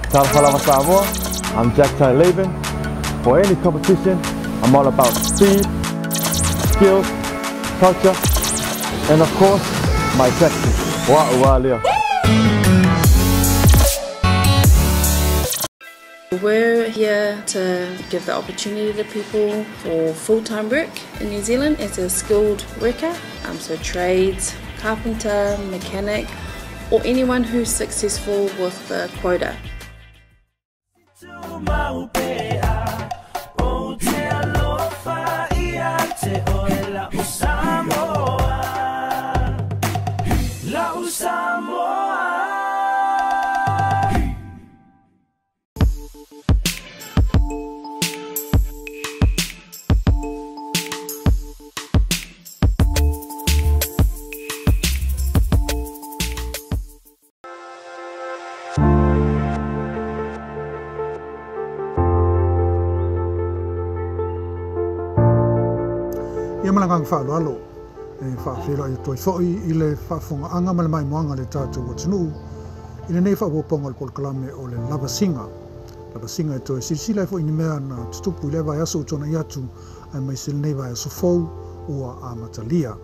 Talofa lava Samoa, I'm Jack Tai Laban. For any competition, I'm all about speed, skills, culture, and of course, my tactics. Wa lea. We're here to give the opportunity to people for full-time work in New Zealand as a skilled worker, so trades, carpenter, mechanic, or anyone who's successful with the quota. Ia malanga whaaloalo, e whaawhela i toi foi i le whaafonga ma le maimoaga le tātou atunuu, i lenei faaopoopoga o le polokalame o le lavasiga. Lavasiga e toe silasila ai foi ni mea na tutupu i lea vaiaso ua tuanai atu aemaise lenei vaiaso fou ua amatalia.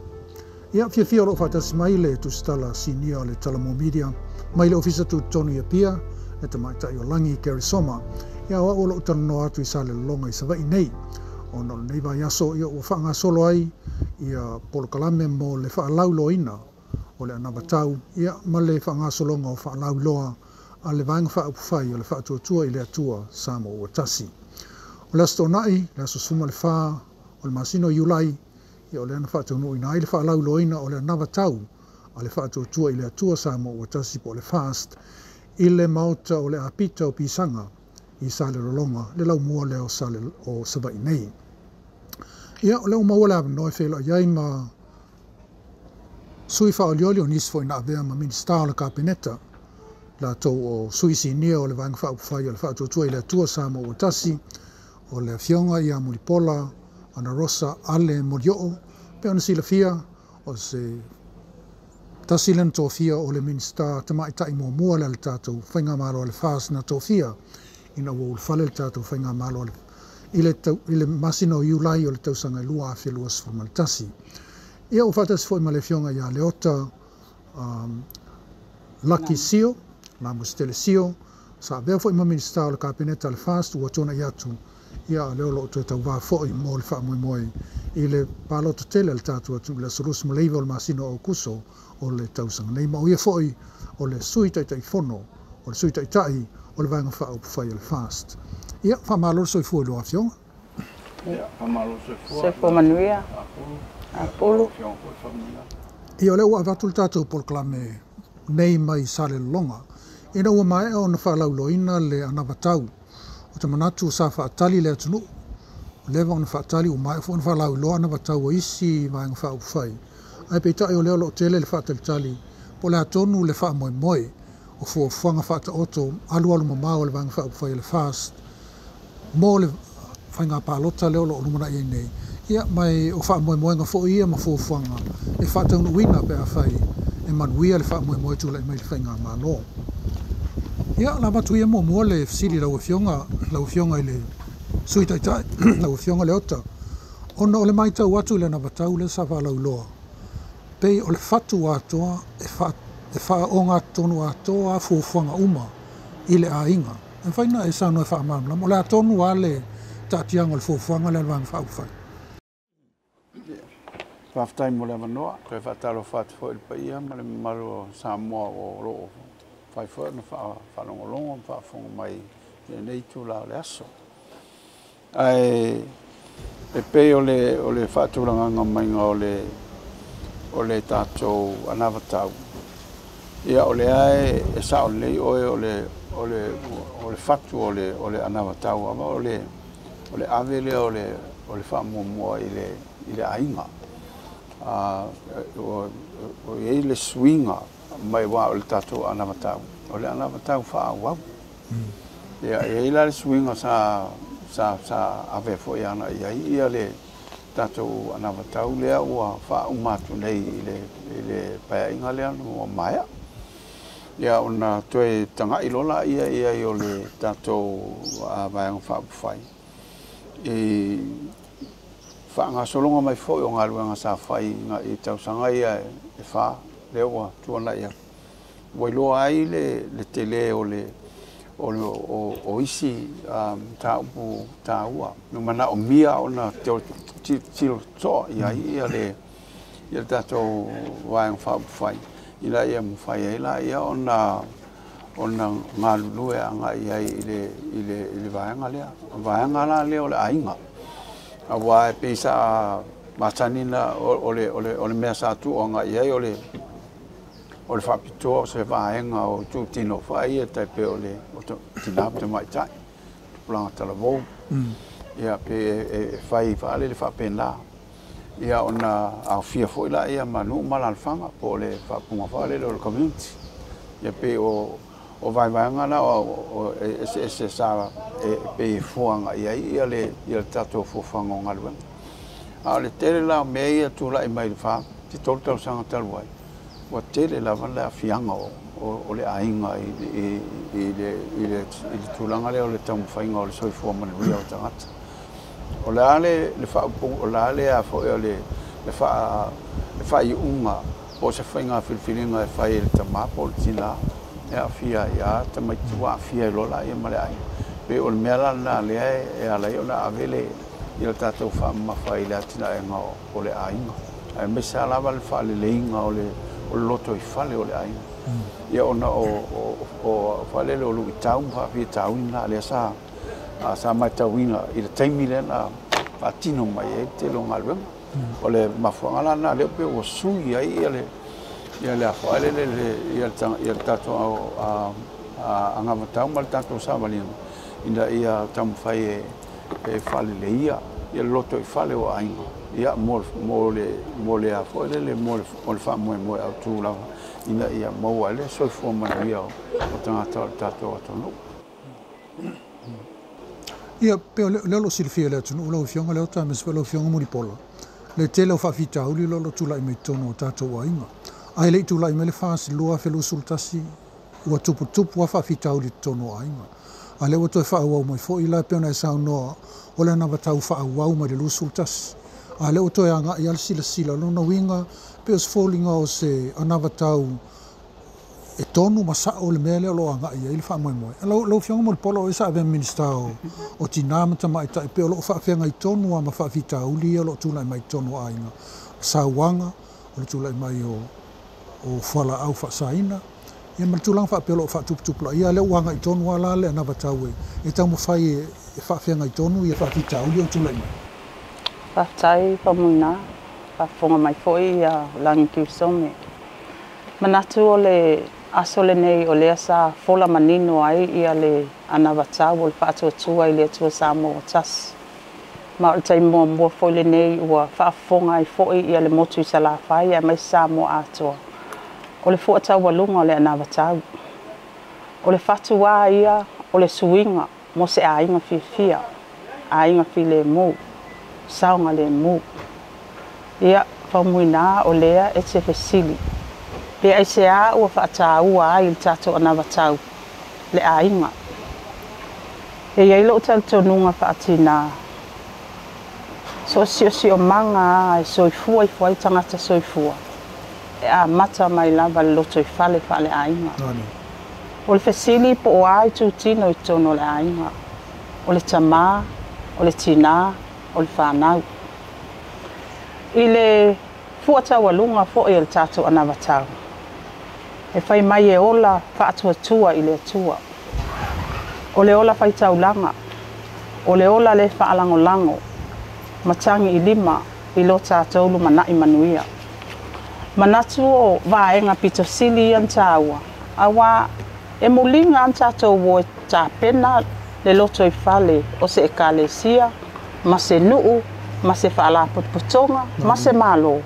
Ia fiafia o loo faatasi mai le tusitala sinia o le Talamo Media mai le ofisa tutotonu i Apia, le tamaitai o Lagi Gary Soma. Ia o au o loo talanoa atu i Salelologa i Savaii nei. Ona o lenei vaiaso ia ua faagasolo ai ia polokalame mo le faalauiloaina o le anavatau ia ma le faagasologa o faalauiloa a le Vaega Faaupufai o le Faatuatua i le Atua Samoa ua tasi. O le aso Toonai, le aso 14 o le masina o Iulai, ia o lea na faataunuuina ai le faalauiloaina o le anavatau a le Faatuatua i le Atua Samoa ua tasi po o le FAST i le maota o le Apita o Pisaga i Salelologa, le laumua lea o Savaii nei. Ia, o lea ua maua le avanoa e feiloai ai ma sui faaolioli o nisi foi na avea ma Minista o le Kapeneta, latou o sui sinia o le Vaega Faaupufai o le Faatuatua i le Atua Samoa ua tasi, o le Afioga ia Mulipola Anarosa Ale Molioo, pe ona silafia o se tasi lena tofia o le Minista tamaitai muamua le tatou Faigamalo a le FAST na tofia ina ua ulufale le tatou Faigamalo i le masina o Iulai o le tausaga 2021. Ia ua faatasi foi ma le Afioga ia Leota Laki Sio, Lamositele Sio, sa avea foi ma Minista o le Kapeneta a le FAST ua tuanai atu, ia lea o loo toe tauvā foi mo le faamoemoe i le palota tele a le tatou atunuu i le aso 29 o le masina o Aokuso o le tausaga nei. Ma o ia foi o le sui taitaifono, o le sui taitai o le Vaega Faaupufai o le FAST. Ia, faamalo le soifua i lua afioga. Ia, faamalo le soifua. Soifua manuia. Apulu. Ia, o lea ua avatu le tatou polokalame nei mai Salelologa, ina ua maea ona faalauiloaina le anavatau o te manatu sa faatali le atunuu. O leva ona faatali ua maea foi ona faalauiloa anavatau o isi Vaega Faaupufai. Ae peitai o lea o loo tele le faatalitali po o le atonu le faamoemoe o fuafuaga faataoto alualu mamao o le Vaega Faaupufai o le FAST mo le faiga palota lea o loo lumanai ai nei. Ia, mai o faamoemoega foi ia ma fuafuaga e faataunuuina pe afai e manuia le faamoemoe tulai mai le faigamalo. Ia, la avatu ia muamua le fesili lau afioga i le Sui Taitai, lau Afioga Leota, ona o le matau atu i le anavatau lea sa faalauiloa, pei o le fatu atoa e faaogatotonu atoa fuafuaga uma i le aiga. E mafai ona e saunoa e faamalamalama, o le atonu lava le taatiaga o le fuafuaga lea a le Vaega Faaupufai. Faafetai mo le avanoa, toe faatalofa atu foi i le paia ma le mamalu o Samoa o loo fai foi ona faalogologo ma faafofoga mai i lenei itula o le aso. Ae e pei o le faatulagaga maiga o le tatou anavatau, ia o lea e sao lelei oe o le fatu o le anavatau ava o le ave lea o le faamuamua i le aiga. O i ai le suiga mai wā o le tatou anavatau, o le anavatau faaauau. Ia e i ai la le suiga sa ave foi ana i ai ia le tatou anavatau lea ua faauma atu nei i le paeaiga lea ua maea. Ia ona toe taga'i loa la'ia i ai o le tatou Vaega Faaupufai i faagasologa mai foi o galuega sa fai i tausaga ia e 4 lea ua tuana'i atu, ua iloa ai le telē o le o isi mataupu taua na manaomia ona tilotilo totoa i ai ia le tatou Vaega Faaupufai ina ia mafai ai laia ona galulue agai ai i le vaega lea. O vaega la lea o le aiga, auā e pei sa masani na o le mea sa tuu agai ai o le faapitoa o se vaega o itutino faia e tai pei o le tinā ma tamaitai, tupulaga talavou, ia pe e fai faalele faapena. Ia ona aofia foi laia ma nuu ma alaalafaga po o le faapuga faalele o le community. Ia pei o vaevaega la o eseese sa e pei e fua agai ai ia le tatou fuafuaga o galuega. A o le tele la o mea ia tulai mai i le 4 i le 3 tausaga talu ai, ua tele lava le aafiaga o le aiga i le tulaga lea o le taumafaiga o le soifua manuia o tagata. O le a le faaupuga, o le a le a foi o le faaiuga po o se faiga filifiliga e fai e le tamā po o le tinā e aafia ai lava tamaiti ua aafia ai loa laia ma le aiga. Pei o le mea la lena lea e ala ai ona ave le tatou faamamafa i le atinaega o le aiga, aemaise lava le faaleleiga o le lotoifale o le aiga. Ia ona o faalele o luitau ma faafitauli na lea sa matauina i le taimi lea na faatino mai ai le tele o galuega. O le mafuaaga la lena lea pei ua sui ai ia le afoalele ia le tatou anavatau ma le tatou savaliga ina ia taumafai e faaleleia ia le lotoifale o aiga, ia mo le afoalele mo le faamoemoe autu lava ina ia maua ai le soifua manuia o tagata o le tatou atunuu. Ia, pe o lea o lo o silafia e le atunuu lau Afioga Leota aemaise foi lau Afioga Mulipola, le tele o faafitauli o lo o tulai mai totonu o tatou aiga. Ae le i tulai mai le FAS 2021, ua tuputupu lava faafitauli i totonu o aiga. A lea ua toe faaauau mai foi la e pei ona e saunoa o le anavatau faaauau mai le 21. A lea ua toe agai lava le silasila, lona uiga pei o se foliga o se anavatau e tonu ma sa'o le mea lea o lo o agai ai le faamoemoe. Lau Afioga Mulipola, o e sa avea Minista o Tinā ma Tamaitai, pei o lo o faafeagai tonu lava ma faafitauli ia o lo o tulai mai totonu o aiga. Sauaga, o le tulai mai o fualaau faasaina, ia ma le tulaga faapea o lo o faatuputupulaia, lea ua agai tonu lava la le anavatau e taumafai e faafeagai tonu ia faafitauli o tulai mai. Faafetai Faumuina, faafofoga mai foi ia Lagi Kiusome. Manatu o le aso lenei o lea sa fola manino ai ia le anavatau o le faatuatua i le Atua Samoa ua tasi. Ma o le taimi muamua foi lenei ua faafofoga ai foi ia le motu i Salafai aemaise Samoa atoa. O le fuataualuga o le anavatau. O le fatuā ia o le suiga mo se aiga fiafia, aiga filemu, saogalemu. Ia, Faumuina o lea e te fesili. Pe aisea ua faataua ai le tatou anavatau le aiga. E iai lou talitonuga faatinā. So siosiomaga a e soifua ifo ai tagata soifua. E amata mai lava le lotoifale faaleaiga. O le fesili po o a itutino i totonu o le aiga. O le tamā, o le tinā, o le fanau. I le fuataualuga foi o le tatou anavatau, e fai mai e ola faatuatua i le Atua. O le ola faitaulaga, o le ola le faalagolago, matagi i lima i lo tatou lumana'i manuia. Manatu o vaega pitosili ia na taua, auā e muliga a na tatou o e tapena le lotoifale o se ekalesia, ma se nuu, ma se faalapotopotoga, ma se malo.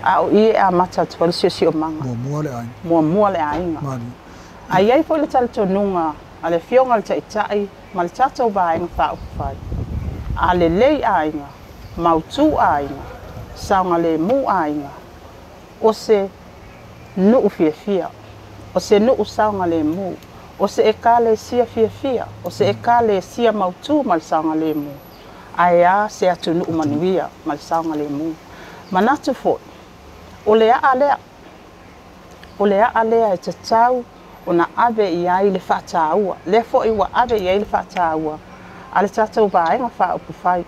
A o i e amata atu ai le siosiomaga. Muamua le aiga. Muamua le aiga. A i ai foi le talitonuga a le Afioga i le Taitai ma le tatou Vaega Faaupufai, a lelei aiga, mautū aiga, saogalemu aiga, o se nuu fiafia, O se nu'u saogalēmū, o se ekalesia fiafia, o se ekalesia mautū ma le saogalēmū, ae a se atunu'u manuia ma le saogalēmū. Manatu fo'i, o le a'a lea, o le a'a lea e tatau ona ave i ai le fa'atāua, lea fo'i ua ave i ai le fa'atāua a le tatou vaega faaupufai.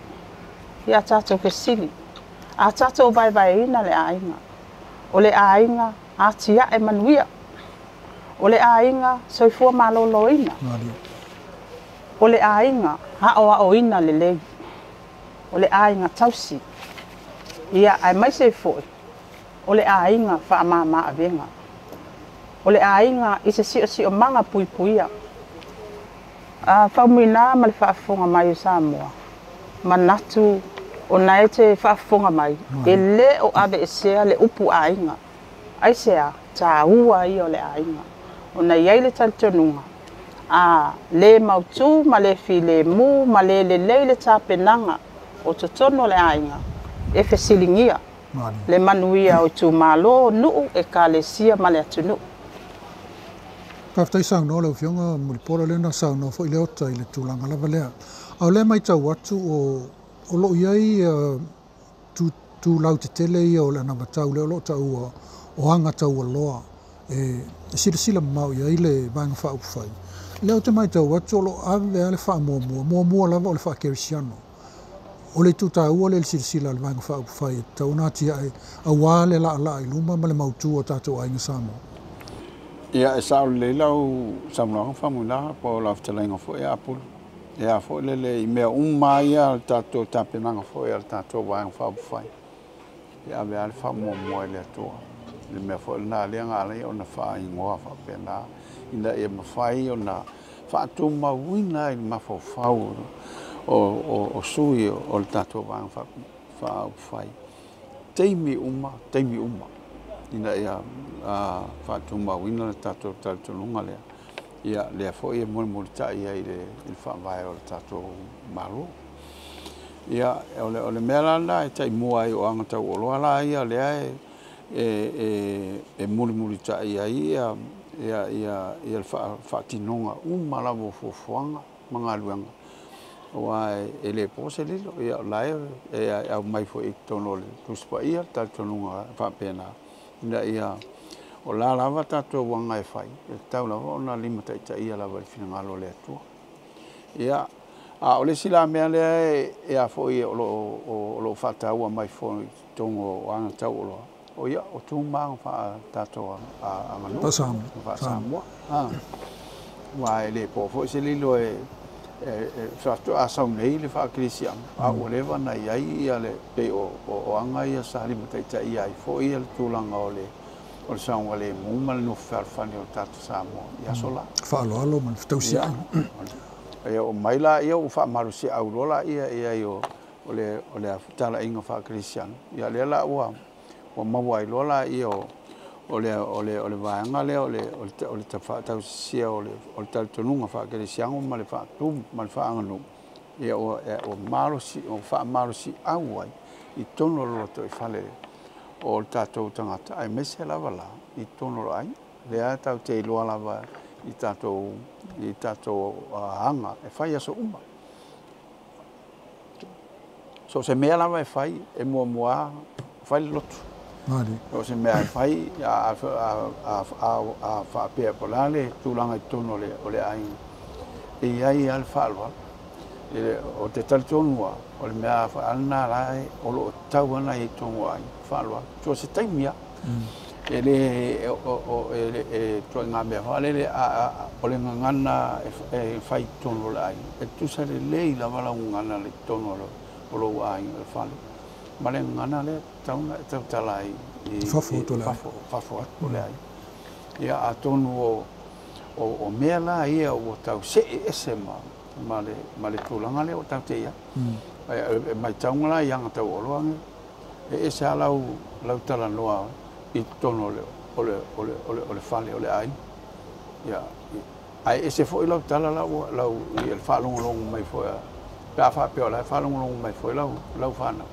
Ia tatou fesili, a tatou vaevaeina le aiga, o le aiga atia'e manuia, o le aiga soifua malōlōina, o le aiga a'oa'oina lelei, o le aiga tausi, ia aemaise fo'i o le aiga fa'amāmā avega, o le aiga i se si'osi'omaga puipuia. A Faumuina ma le faafofoga mai o Samoa, manatu ona e te faafofoga mai, e lē o aveesea le upu aiga. Aisea? Tāua ia o le aiga, ona i ai le talitonuga a lē mautū ma le filēmū ma le lelei le tapenaga o totonu o le aiga, e fesiligia le manuia o itumālō, nu'u, ekalesia ma le atunu'u. Faafetai saunoa lau Afioga Mulipola, lea na saunoa fo'i Leota i le tulaga lava lea. A o lea maitau atu o lo'o i ai tulau tetele ia o le anavatau lea o lo'o ta'ua o aga taualoa e silasila mamao i ai le Vaega Faaupufai. Lea ou te maitau atu o lo'o ave a le faamuamua muamua lava o le faakerisiano. O le itu tāua lea i le silasila a le Vaega Faaupufai e tatau ona atia'e auā le la'ala'a i luma ma le mautū o tatou aiga Samoa. Ia, e sa'o lelei lau saunoaga Faumuina po o lau fetalaiga fo'i Apulu. E a fo'i lele i mea uma ia le tatou tapenaga fo'i a le tatou Vaega Faaupufai. E ave a le fa'amuamua i le Atua. Le mea fo'i lena lea na ala ai ona fa'aigoa fa'apena ina ia mafai ona fa'atumauina i le mafaufau o sui o le tatou Vaega Faaupufai. Taimi uma, taimi uma, ina ia fa'atumauina le tatou talitonuga lea. Ia, lea fo'i e mulimulita'i ai i le fa'avae o le tatou Malo. Ia, o le mea la lena e ta'imua ai o aga tau'oloa la ia lea e mulimulita'i ai ia le fa'atinoga uma lava o fuafuaga ma galuega auā e lē po se lilo. Ia, o la e aumai foi i totonu o le Tusi Paia le talitonuga faapena ina ia o la lava tatou aga e fai e tatau lava ona limata'itaia lava i le finagalo o le Atua. Ia, a o le isi la mea lea e a foi o lo'o fa'ataua mai foi i totonu o aga tau'oloa o ia o tu ma aga fa'atatou aganuu fa'asamoa ua e lē po foi se lilo e faato'a sau nei le fa'akerisiano a ua leva na iai ia le pei o aga ia sa limata'itaia ai fo'i ia le tulaga o le saogalēmū ma le nofo fealofani o tatou Samoa i aso la. Fa'aloalo ma le fetausia'i. Ia, o mai la ia ua fa'amalosi'au loa la ia i ai o le tala'iga fa'akerisiano. Ia, lea la ua maua ai loa la ia o le vaega lea o le fa'atausisia o le talitonuga fa'akerisiano ma le fa'atu ma le fa'aganuu. Ia, ua malosi ua fa'amalosi'au ai i totonu o le loto'ifale o le tatou tagata aemaise lava la i totonu o le aiga lea tatou te iloa lava i tatou aga e fai aso uma. So se mea lava e fai e muamua fai le lotu. O se mea e fai a fa'apea po la le tulaga i totonu o le aiga e i ai a le fa'aloalo. O te talitonu a o le mea alana la o lo'o tau ana i totonu o aiga fa'aloalo so se taimi a e le o e tuaiga mea fa'alele o le gagana e fai i totonu o le aiga e tusa lelei lava lau gagana le totonu o lou aiga le fale ma le gagana lea tauna e tautala ai i fafo atu o le fafo atu o le aiga. Ia, atonu o mea la ia ua tau se'e ese ma le tulaga lea ua tatou te iai. E maitauga la i aga tau'oloa e ese a lau talanoa i totonu o le fale o le aiga. Ia, ae ese fo'i lau tala lau i le faalogologo mai foi pe a faapea o la e faalogologo mai foi lau fanau.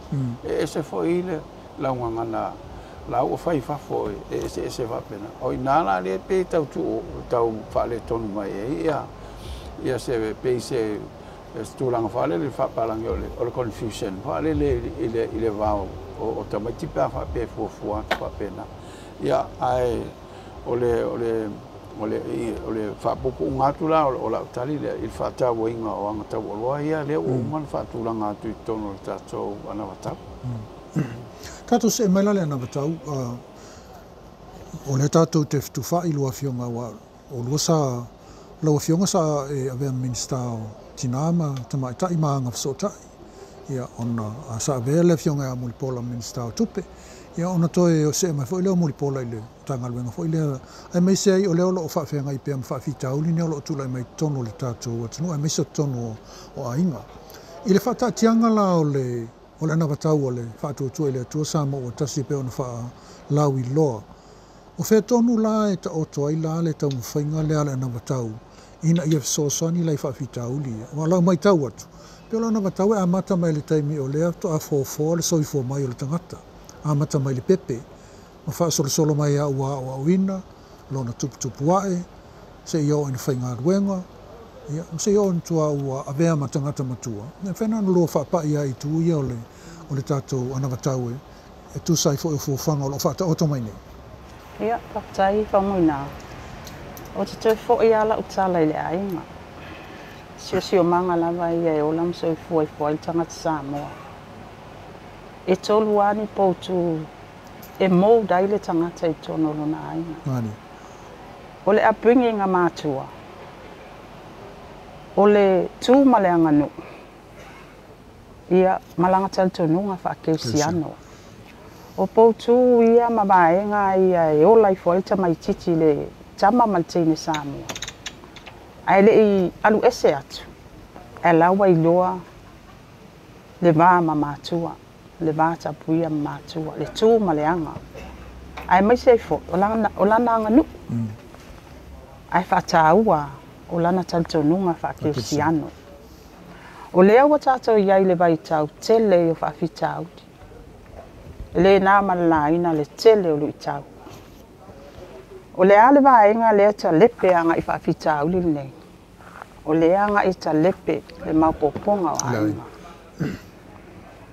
E ese fo'i le lau gagana la ua fai i fafo e eseese faapena. O i ina la lea pe tau tuu tau faaletonu mai ai ia ia se pei se tulaga faalele le faapalagi o le confusion faalele i le va o tamaiti pe a faapea e fuafua atu faapena. Ia ae o le faapuupuuga atu la o lau tali lea i le faatauaina o aga taualoa ia lea ua uma ona faatulaga atu i totonu o le tatou anavatau. Tatou see mai la le anavatau, o lea tatou te fetufaai lua afioga aua o lua sa lau afioga sa e avea ma Minisita o Tina ma Tamaitai ma Agafesootai, ia ona sa avea le afioga ia Mulipola ma Minisita o Tupe, ia ona toe see mai foi lea o Mulipola i le Matagaluega foi lea, aemaise ai o lea o loo faafeagai pea ma faafitauli nei o loo tulai mai totonu o le tatou atunuu, aemaise o totonu o aiga. I le faataatiaga la o le anavatau o le Faatuatua i le Atua Samoa ua tasi e pei ona faalauiloa, o fea tonu la e taoto ai la le taumafaiga lea a le anavatau ina ia fesoasoani la i faafitauli ia. Aua o lau matau atu, pei o le anavatau e amata mai le taimi o lea faatoa foafoa le soifua mai o le tagata, amata mai le pepe, ma faasolosolo mai a ua aoaoina, lona tuputupu ae, seia oo ina faigaluega, ia, ma seia oo ina tua ua avea ma tagata matua. E mafai ona lua faapai ai i itu ia o le tatou anavatau e tusa ai foi o fuafuaga o loo faataoto mai nei. Ia, faafetai Faumuina. O te toe foi lava lau tala i le aiga. Siosiomaga lava ia e ola ma soifua ifo ai le tagata Samoa. E tolu lava ni poutu e mould ai le tagata i totonu o lona aiga. O le upbringing a matua, o le tu ma le aganuu, ia ma laga talitonuga faakerisiano. O poutu ia ma vaega ia e ola ifo ai le tamaitiiti le tama ma le teine Samoa. Ae lei alu ese atu, ae la ua iloa le va ma matua, le va tapuia ma matua, le tu ma le aga. Aemaise ai foi o lana aganuu. Ae faataua o lana talitonuga faakerisiano. O lea ua tatou iai le vaitau tele o faafitauli. E le na ma le laina le tele o luitau. O le a le vaega lea talepe agai faafitauli lenei. O lea agai talepe le maopoopoga o aiga.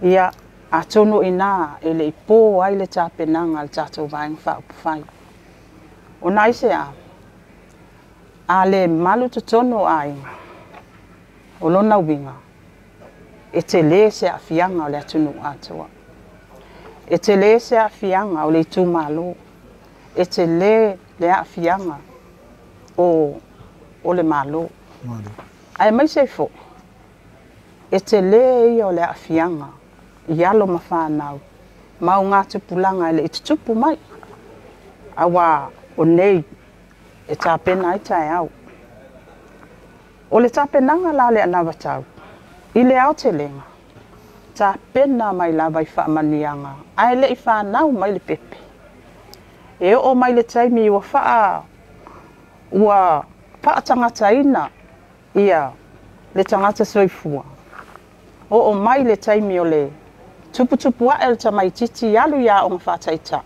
Ia, atonu ina e le i po ai le tapenaga a le tatou vaega faaupufai. Ona aisea, a le malu totonu o aiga, o lona uiga, e tele se aafiaga o le atunuu atoa. E tele se aafiaga o le itumalo. E tele le aafiaga o le malo. Aemaise ai foi, e tele ia o le aafiaga i alo ma whanau, ma o ngā tupulaga e le i tutupu mai. Aua o nei e tapena ai taeao. O le tapenaga la le anavatau, i le aotelega, tapena mai lava i faamanuiaga, ae le i whanau mai le pepe. E oo mai le taimi ua faatangataina ia le tagata soifua. Oo mai le taimi o le tuputupu ae o le tamaitiiti alu i aoga faataitai.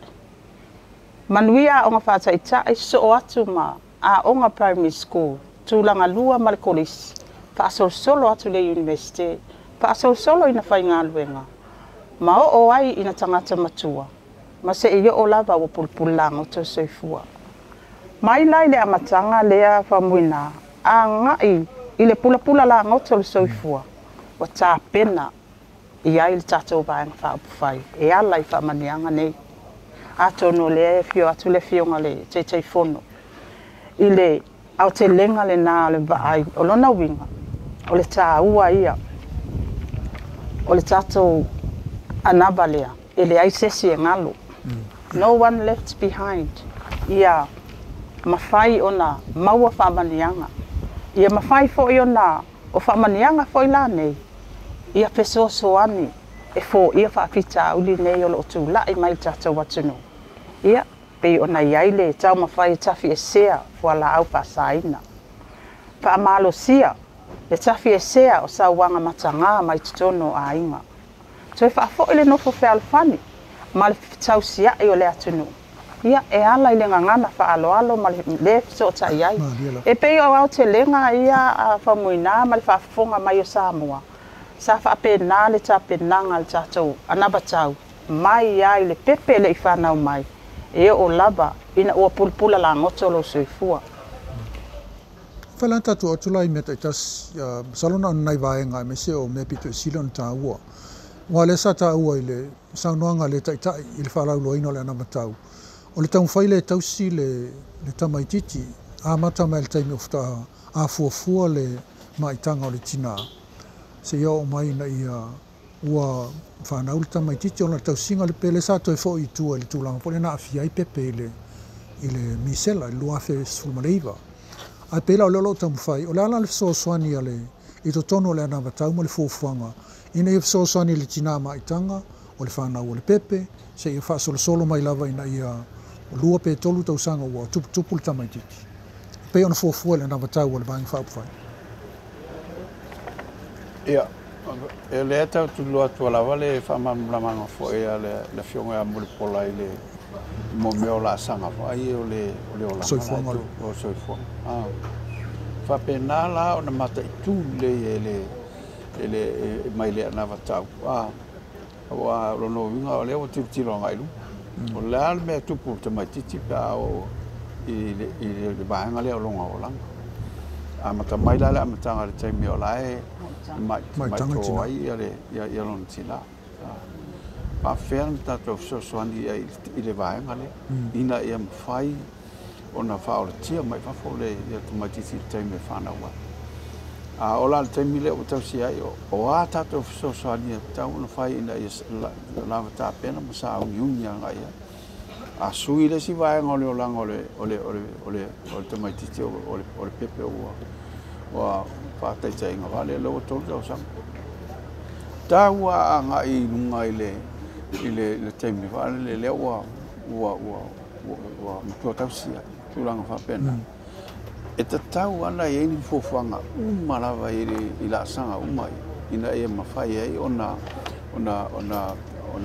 Manuia aoga faataitai soo atu ma aoga primary school, tulaga lua ma le kolisi, faasolosolo atu le university, faasolosolo ina faigaluega, ma oo ai ina tagata matua, ma seia oo lava ua pulupulagoto soifua. Mai la i le amataga lea Faumuina, agai i le pulapula lagoto o le soifua, ua tapena i ai le tatou vaega faaupufai e ala i faamanuiaga nei. Atonu o lea e afio atu le afioga le Taitaifono i le aotelega lena o le vaai, o lona uiga, o le taua ia o le tatou anava lea, e leai se isi e galo. No one left behind. Ia mafai ona maua faamanuiaga. Ia mafai foi ona o faamanuiaga foi la nei, ia fesoasoani e foia faafitauli nei o loo tulai mai le tatou atunuu. Ia, pei ona i ai le taumafai e tafiesea fualaau faasaina. Faamalosia le tafiesea o sauaga mataga mai totonu o aiga. Toe faafoi le nofo fealofani Ma le tausia'i o le atunuu, ia, e ala i le gagana faaaloalo ma le lē fesoota'i ai. E pei o aotelega ia a Faumuina ma le faafofoga mai o Samoa, sa faapena le tapenaga a le tatou anavatau mai lava i le pepe e le i fanau mai, e oo lava ina ua pulapula lagoto lou soifua. Fai la tatou atu la i mea taitasi, masalo na o ni nai vaega aemaise o mea pito i sili ona taua. Aua o lea sa taua i le saunoaga a le Taitai i le faalauiloaina o le anavatau, o le taumafai lea e tausi le tamaitiiti, amata mai i le taimi o faatoa afuafua le maitaga o le tinā, seia oo mai ina ia ua fanau le tamaitiiti ona o le tausiga o le pele sa toe foi i tua i le tulaga foi lea na aafia ai Pepe i le i le misela i le 2019. Ae pei la o lea o lo o taumafai, o le a la le fesoasoani a le i totonu o le anavatau ma le fuafuaga ina ia fesoasoani i le tinā maitaga o le fanau o le pepe, seia faasolosolo mai lava ina ia 2 pe 3 tausaga ua tuputupu le tamaitiiti, e pei ona fuafua i le anavatau a le Vaega Faaupufai. Ia, o lea e tau tulua atu lava le faamalamalamaga foi a le Afioga ia Mulipola i le mo mea o laasaga foi o le olaga. Soifuaga. O soifuaga. Faapena la ona mataitu lelei e le mai le anavatau. Aua o lona uiga o lea ua tilotilo agai i luma. O le a le mea e tupu i le tamaitiiti pe a oo i le vaega lea o lona olaga. Amata mai la le amataga i le taimi o la e maitoo ai ia lona tinā. Faafefea ona tatou fesoasoani i le vaega lea, ina ia mafai ona faaolatia mai fafo le tamaitiiti i le taimi e fanau ai. A oo la le taimi lea ua tausi ai, o a tatou fesoasoani e tatau ona fai ina ia lava tapena ma sauniuni agai i ai. A sui le isi vaega o le olaga o le tamaitiiti o le pepe ua faataitaiga vale lea ua 3 tausaga. Taua agai i luga i le taimi vale lea ua matua tausi ai, tulaga faapena. E tatau ana i ai ni fuafuaga uma lava i laasaga uma ina ia mafai ai ona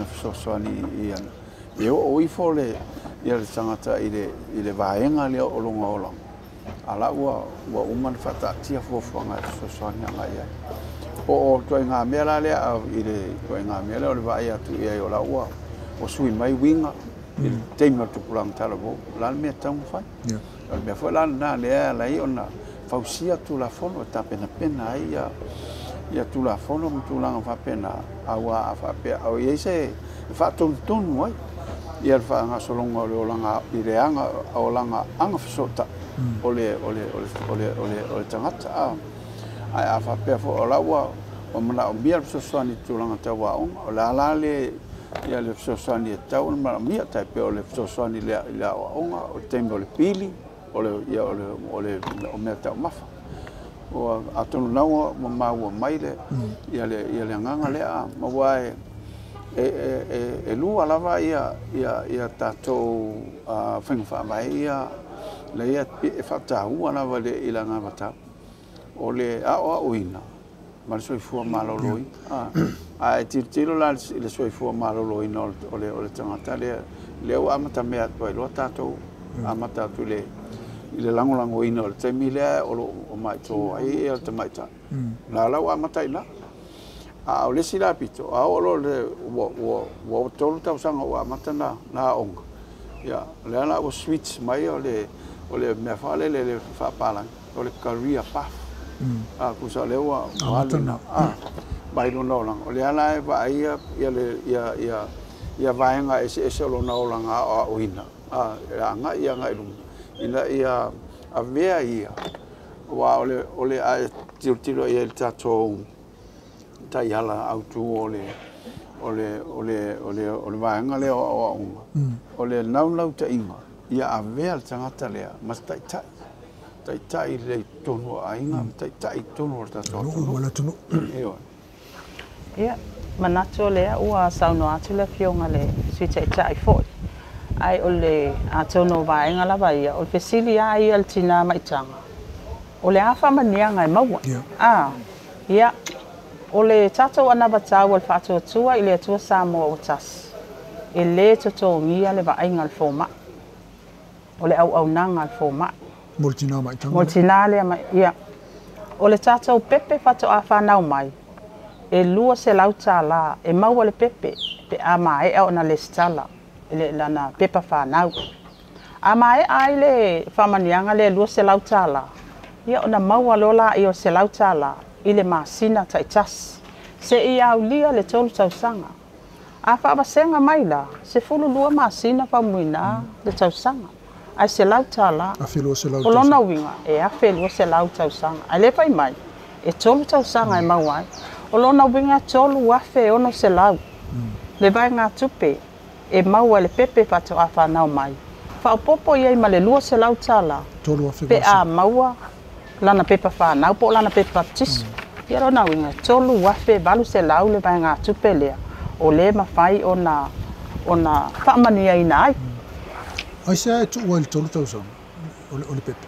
fesoasoani i ana. E oo ifo le tagata i le vaega lea o lona olaga, a la ua uma ona faataatia fuafuaga e fesoasoani agai i ai. Po o ituaiga mea la lea i le ituaiga mea lea o le vaai atu i ai o la ua sui mai uiga i le taimi o le tupulaga talavou, o la le mea e tatau ona fai. O le mea foi la lena lea e ala ai ona fausia Tulafono e tapenapena ai ia Tulafono ma tulaga faapena, aua a faapea o i ai se faatonutonu ai ia le faagasologa o le olaga i le aga olaga agafesootai o le tagata. Ae a faapea foi o la ua manaomia le fesoasoani i tulaga tau aoga, o le a la le le fesoasoani e tatau ona manaomia, tai pei o le fesoasoani i le aoaoga, o le taimi o le pili, o le mea taumafa. Atonu na ua maua mai le agaga lea, aua e lua lava ia tatou faiga faavae ia lea e faataua lava i le anavatau. O le aoaoina ma le soifua maloloina. Ae tilotilo la i le soifua maloloina o le tagata lea ua amatamea atu ai loa tatou amata atu i le lagolagoina o le taimi lea o lo o maitoo ai le tamaitai. La la ua amata i ina. A o le isi la pito, a oo loa ua 3 tausaga ua amata na aoga, ia lea la ua switch mai o le mea faalele le faapalagi, o le career path. A tusa lea ua alu ina mai lona olaga. O lea la e vaai ia vaega eseese o lona olaga aoaoina, agai agai i luma, ina ia avea ia, aua o le a tilotilo i ai le tatou taiala autu o le vaega lea o aoaoga, o le naunautaiga ia avea le tagata lea ma taitai. Taitai le totonu o aiga, ma taitai i totonu o le tatou atunuu. Ia, manatu o lea ua saunoa atu le Afioga le Sui Taitai foi. Ae o le atonu o vaega lava ia, o le fesili lava ia le tinā maitaga, o le a faamaniaga e maua. Ia, o le tatou anavatau o le faatuatua i le Atua Samoa ua tasi. E lē totogia le vaaiga a le fomaʻi, o le auaunaga a le fomaʻi. Mo le tinā maitaga Mo le tinā lea ma ia. O le tatou pepe faatoā fanau mai, e $200 e maua le pepe pe a maea ona lesitala i le lana pepa fanau. A maea ai le faamanuiaga lea e $200, ia ona maua loa laia o le $100 i le masina taitasi, seia aulia le 3 tausaga. A faavasega mai la, 12 masina faumuina le tausaga, ae $100. $1,200. O lona uiga, e $1,200 tausaga. Ae le fai mai, e 3 tausaga e maua ai. O lona uiga $3,600 le vaegatupe e maua e le pepe faatoā fanau mai. Faaopoopo i ai ma le $200 pe a maua lana pepa fanau po o lana pepa papatiso. Ia lona uiga, e $3,800 le vaegatupe lea o lē mafai ona ona faamanuiaina ai. Aisea e tuu ai le 3 tausaga o le pepe?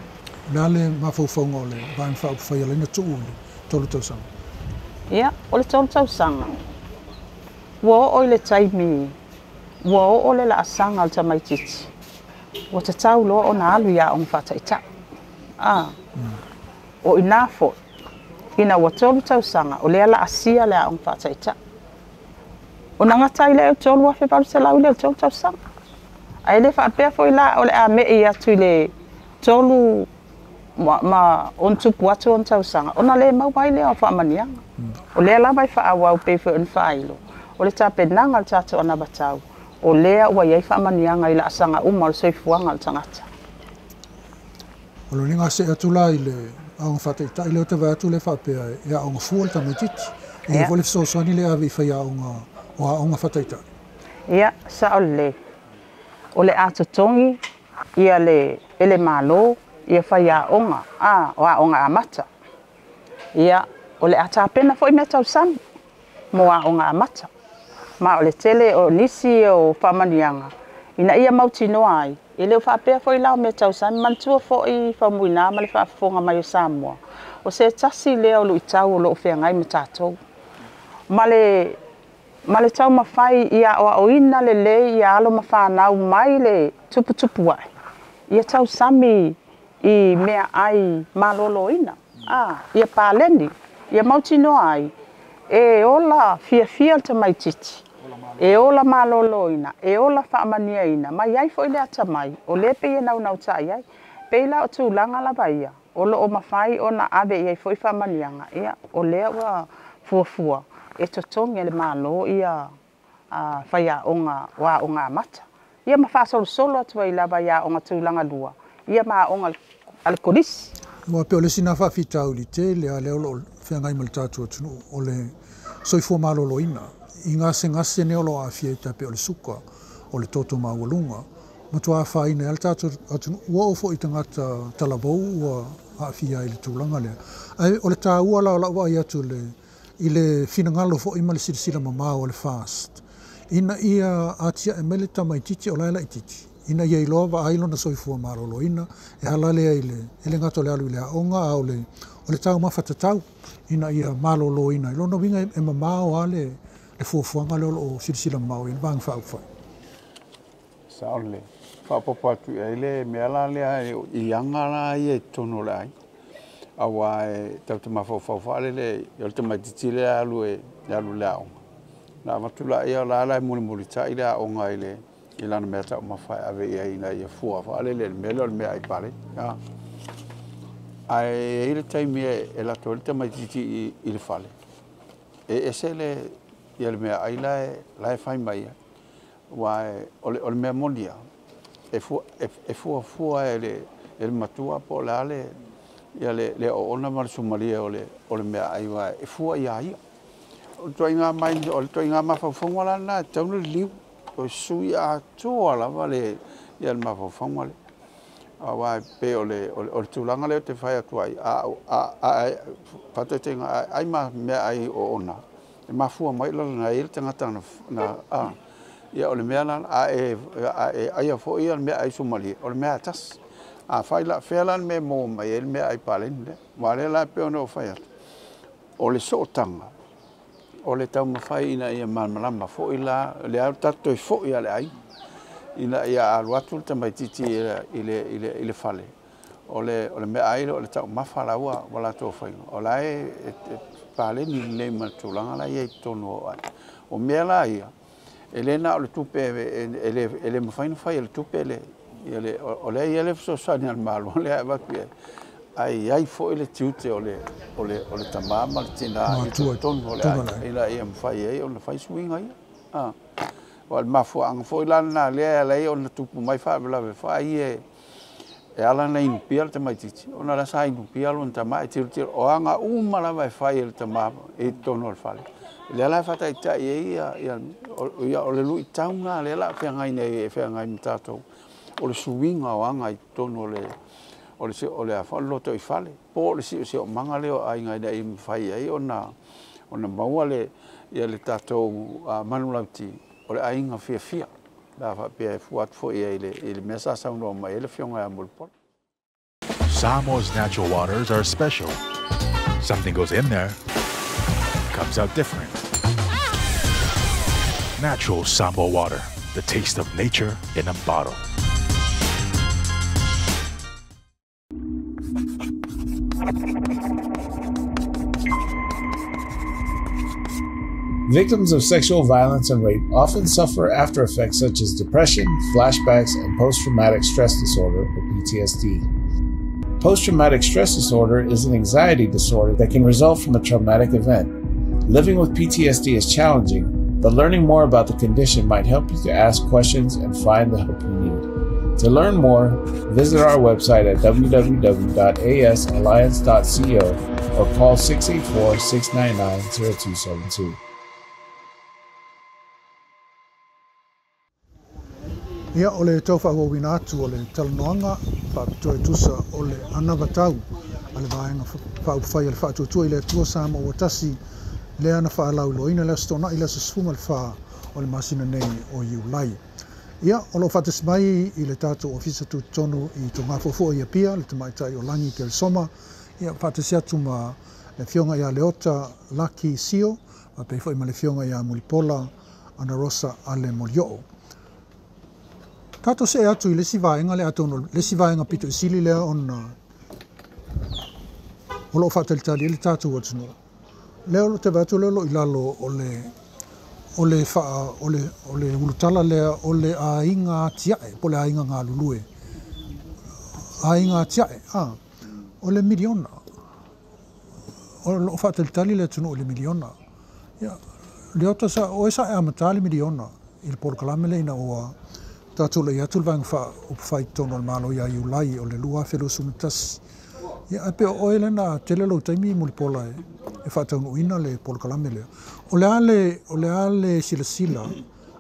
O le a le mafaufauga o le Vaega Faaupufai e ala ai ona tuu i le 3 tausaga? Ia, o le 3 tausaga, ua oo i le taimi ua oo le laasaga o le tamaitiiti, ua tatau loa ona alu i aoga faataitai. A, o inā foi, ina ua 3 tausaga, o lea laasia le aoga faataitai. Ona gata ai lea i le $3,800 lea i le 3 tausaga. Ae le faapea foi la o le a me'i atu i le 3 ma ono tupu atu ona tausaga, ona le maua ai lea o faamanuiaga. O lea lava e faaauau pei foi ona faailo, o le tapenaga o le tatou anavatau, o lea ua i ai faamanuiaga i laasaga uma o le soifuaga o le tagata. O lona uiga a see atu la i le aoga faataitai lea ou te vaai atu lea e faapea e aoga fua le tamaitiiti. E i ai foi le fesoasoani lea e ave i faiaoga o aoga faataitai. Ia, sao lelei. O le a totogi ia le e le Malo ia faiaoga a o aoga amata. Ia, o le a tapena foi mea tausami mo aoga amata. Ma o le tele o nisi o faamanuiaga ina ia mautinoa ai, e le o faapea foi la o mea tausami. Manatua foi Faumuina ma le faafofoga mai o Samoa, o se tasi lea o luitau o lo o feagai ma tatou. Ma le ma le taumafai ia aoaoina lelei ia alo ma fanau mai le tuputupu ae, ia tausami i meaai maloloina, a, ia paleni, ia mautinoa ai e ola fiafia le tamaitiiti, e ola maloloina, e ola faamanuiaina, ma i ai foi le atamai, o lea e pei e naunautai ai. Pei la o tulaga lava ia, o lo o mafai ona ave i ai foi faamanuiaga, ia, o lea ua fuafua e totogi e le Malo ia faiaoga o aoga amata, ia ma faasolosolo atu ai lava i aoga tulaga lua, ia ma aoga a le kolisi. Aua pei o le isi lena faafitauli tele lava lea o lo o feagai ma le tatou atunuu, o le soifua maloloina i gasegase nei o lo o aafia ai tai pei o le suka, o le toto maualuga, matua afaina ai lava le tatou atunuu. Ua oo foi i tagata talavou ua aafia ai i le tulaga lea. Ae o le taua la o lau vaai atu i le i le finagalo foi ma le silasila mamao a le FAST ina ia atiae mai le tamaitiiti o la e laitiiti, ina ia iloa vaai lona soifua maloloina e ala lea i le, e le gata o le alu i le aoga, a o le, o le taumafa tatau ina ia maloloina ai. Lona uiga e mamao lava le, le fuafuaga lea o lo o silasila mamao i ai le Vaega Faaupufai. Sao lelei. Faaopoopo atu i ai le mea la lea i aga la ia i totonu o le aiga. Aua e tatou te mafaufau faalele o le tamaitiiti lea e alu e alu i le aoga. Na avatu laia o la la e mulimulitai le aoga i le i lana mea taumafa e ave i ai ina ia fua faalele i le mea lea o le meaai paleni. Ae i ai le taimi e lato ai le tamaitiiti i le fale, e ese le ia le meaai la e la e fai mai ai. Aua o le mea moni lava, e fuafua e le matua po o le a le ia le oona ma le sumalie o le meaai aua e fua ia ia. O le ituaiga mind, o le ituaiga mafaufauga la lena e tatau ona liliu, toe sui atoa lava le ia le mafaufauga lea. Aua e pei o le tulaga lea ou te fai atu ai, a faataitaiga a ai ma meaai oona, e mafua mai ona e i ai le tagata na a ia o le mea la a e aia foi le meaai sumalie, o le mea lava e tasi. Afai la, fea la le mea e maua mai ai le meaai paleni lea? Aua o lea la e pei ona ou fai atu, o le sootaga O le taumafai ina ia malamalama foi la le a tatou foi a le aiga ina ia alu atu le tamaitiiti i le fale o le meaai o le taumafa la ua latou faiga o la e paleni lenei ma le tulaga la e i ai i totonu o aiga. O mea la ia e le na o le tupe e le mafai ona fai e le tupe le o lea e i ai le fesoasoani a le Malo lea e avatu i ai, ae i ai foi le tiute o le tamā ma le tinā i totonu o le aiga ina ia mafai ai ona fai suiga ia. O le mafuaaga foi la lena lea e ala ai ona tupu mai faalavelave foi ia e ala ona inupia le tamaitiiti ona la sa inupia lona tamā e tilotilo o aga uma lava e fai e le tamā i totonu o le fale. Lea la e faataitai ai ia o le luitau lena lea la feagai nei e feagai ma tatou o le suiga o aga i totonu o le lotoifale po o le siosiomaga lea o aiga ina ia mafai ai ona maua le tatou manulauti o le aiga fiafia. La faapea e fua atu foi i ai i le mea sa saunoa mai ai le Afioga ia Mulipola. Samoa's natural waters are special. Something goes in there, comes out different. Natural Samoa water, the taste of nature in a bottle. Victims of sexual violence and rape often suffer after effects such as depression, flashbacks, and post-traumatic stress disorder, or PTSD. Post-traumatic stress disorder is an anxiety disorder that can result from a traumatic event. Living with PTSD is challenging, but learning more about the condition might help you to ask questions and find the help you need. To learn more, visit our website at www.asalliance.co or call 684-699-0272. Ia o le tau whaawawina atu o le talanoaga faapitoa e tusa o le anavatau a le vaega faaupufai a le faatuatua i le Atua Samoa ua tasi lea na faalauiloaina le aso Toonai le aso 14 o le masina nei o Iulai. Ia o loo faatasi mai i le tatou ofisa tutotonu i Togafuafua i Apia le tamaitai o Lagi Keresoma. Ia faatasi atu ma le Afioga ia Leota Laki Sio faapea foi ma le Afioga ia Mulipola Anarosa Ale Molioo. Tatou see atu i le isi vaega lea atonu o le isi vaega pito i sili lea ona o loo faatalitali ai le tatou atunuu. Lea o loo te vaai atu lea o loo i lalo o le o le faa o le o le ulutala lea o le aiga atiae po o le aiga galulue. Aiga atiae, o le miliona. O loo faatalitali le atunuu i le miliona. Ia, Leota sa oe sa e amatā le miliona i le polokalame lea ina ua tatou la'i atu le vaega faaupufai i totonu o le Malo ia Iulai o le 2021. Ia, ae pe o oe lea na tele lou taimi Mulipola e faataunuuina le polokalame lea. O le a le, o le a le silasila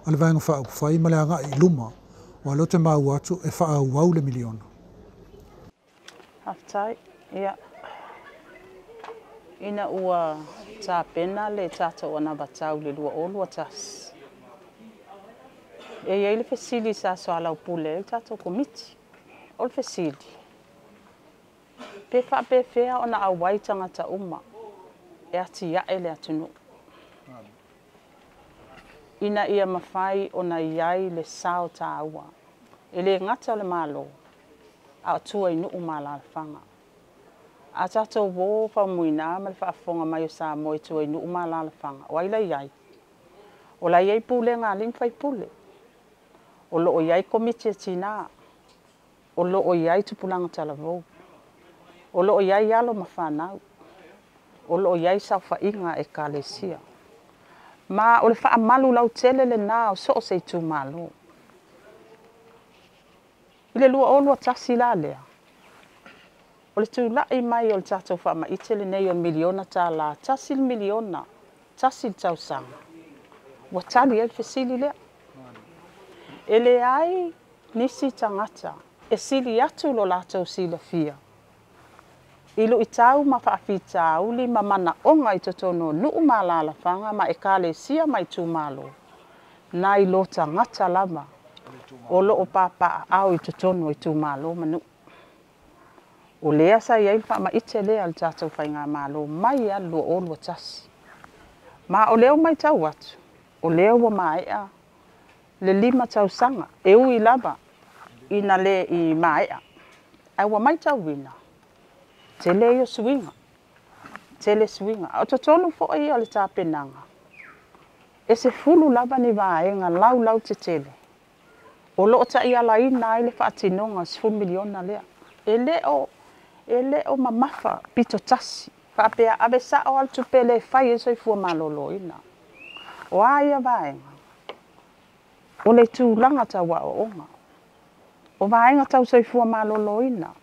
a le vaega faaupufai ma le agai i luma, aua o lea ou te maua atu e faaauau le miliona. Faafetai. Ia, ina ua tapena le tatou anavatau i le 2021, e i ai le fesili sa soalaupule ai le tatou komiti. O le fesili, pe faapefea ona auai tagata uma e atiae le atunuu, ina ia mafai ona i ai le sao taua, e le gata o le Malo, a o tua i nuu ma alaalafaga. A tatou uō faumuina ma le faafofoga mai o Samoa i tua i nuu ma alaalafaga, o ai la i ai? O la i ai pulega a alii ma faipule, o loo i ai komiti a tinā, o loo i ai tupulaga talavou, o loo i ai alo ma fanau, o loo i ai saofaiga a ekalesia. Ma o le faamalu lautele lenā o so o se itumalo. I le 2021 la lea, o le tula'i mai o le tatou faamaite lenei o le miliona tālā, tasi le miliona, tasi le tausaga, ua tali ai le fesili lea. E leai nisi tagata e sili atu lo latou silafia i luitau ma faafitauli ma manaoga i totonu o nuu ma alaalafaga ma ekalesia ma itumalo, nai lo tagata lava o loo papaaao i totonu o itumalo ma nuu. O lea sa i ai le faamaite lea a le tatou faigamalo mai lava le 2021. Ma o lea ua matau atu, o lea ua maea le 5 tausaga, e ui lava ina le i maea, ae ua matauina, tele ia o suiga, tele suiga. A o totonu foi ia o le tapenaga, e 10 lava ni vaega laulautetele o lo o taialaina ai le faatinoga o le $10 miliona lea. E le o mamafa pito tasi, faapea ave sao lava le tupe lea e fai ai le soifua maloloina. O a ia vaega? O le tulaga tau aoaoga, o vaega tau soifua maloloina,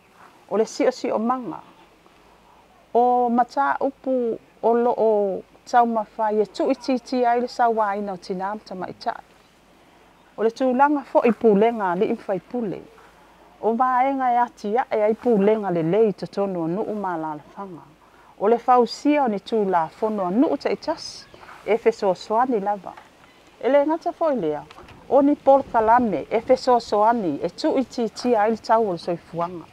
o le siosiomaga, o mataupu o lo o taumafai e tuuitiitia ai le sauaina o tinã ma tamaitai. O le tulaga foi i pulega a alii ma faipule, o vaega e atiae ai pulega lelei i totonu o nuu ma alaalafaga. O le fausia o ni tulafono a nuu taitasi e fesoasoani lava. E le gata foi lea, o ni polokalame e fesoasoani e tuuitiitia ai le tau o le soifuaga.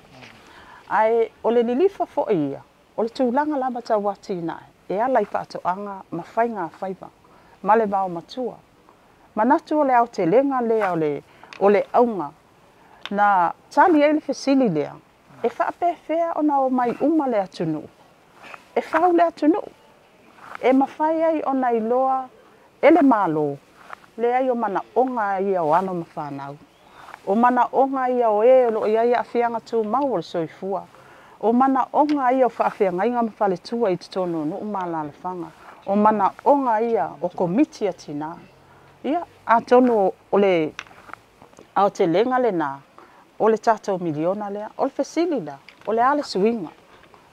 Ae o le lilifa foi ia, o le tulaga lava tau atinae e ala i faatoaga ma faiga faiva ma le vaomatua. Manatu o le aotelega lea o le auga na tali ai le fesili lea, e faapefea ona omai uma le atunuu, e fau le atunuu, e mafai ai ona iloa e le Malo, leai o manaoga ia o alo ma fanau, o manaoga ia o e o lo o i ai aafiaga tumau o le soifua, o manaoga ia o faafeagaiga ma faletua i totonu o nuu ma alaalafaga, o manaoga ia o komiti a tinã. Ia, atonu o le aotelega lena o le tatou miliona lea. O le fesili la, o le a le suiga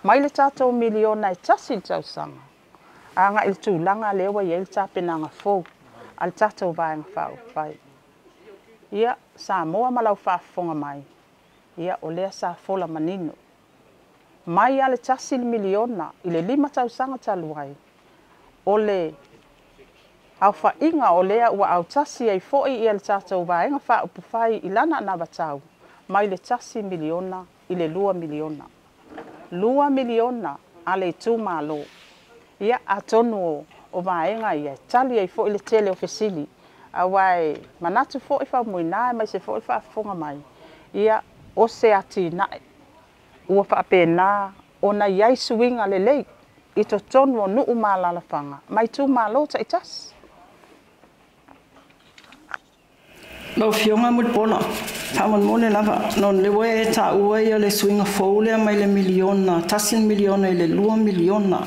mai le tatou miliona e 1 i le tausaga agai i le tulaga lea ua i ai le tapenaga fou a le tatou Vaega Faaupufai. Ia, Samoa ma lau faafofoga mai, ia, o lea sa fola manino mai lava le 1 miliona i le 5 tausaga talu ai, o le aofaiga o lea ua autasi ai foi ia le tatou Vaega Faaupufai i lana anavatau, mai le 1 miliona i le 2 miliona. 2 miliona a le itumalo. Ia, atonu o vaega ia e tali ai foi le tele o fesili, aua e manatu foi Faumuina aemaise foi le faafofoga mai, ia, o se atinae ua faapena ona i ai suiga lelei i totonu o nuu ma alaalafaga ma itumalo taitasi. Lau Afioga Mulipola, faamolemole lava, ona o lea ua e taua le suiga fou lea mai le miliona, 1 miliona i le 2 miliona.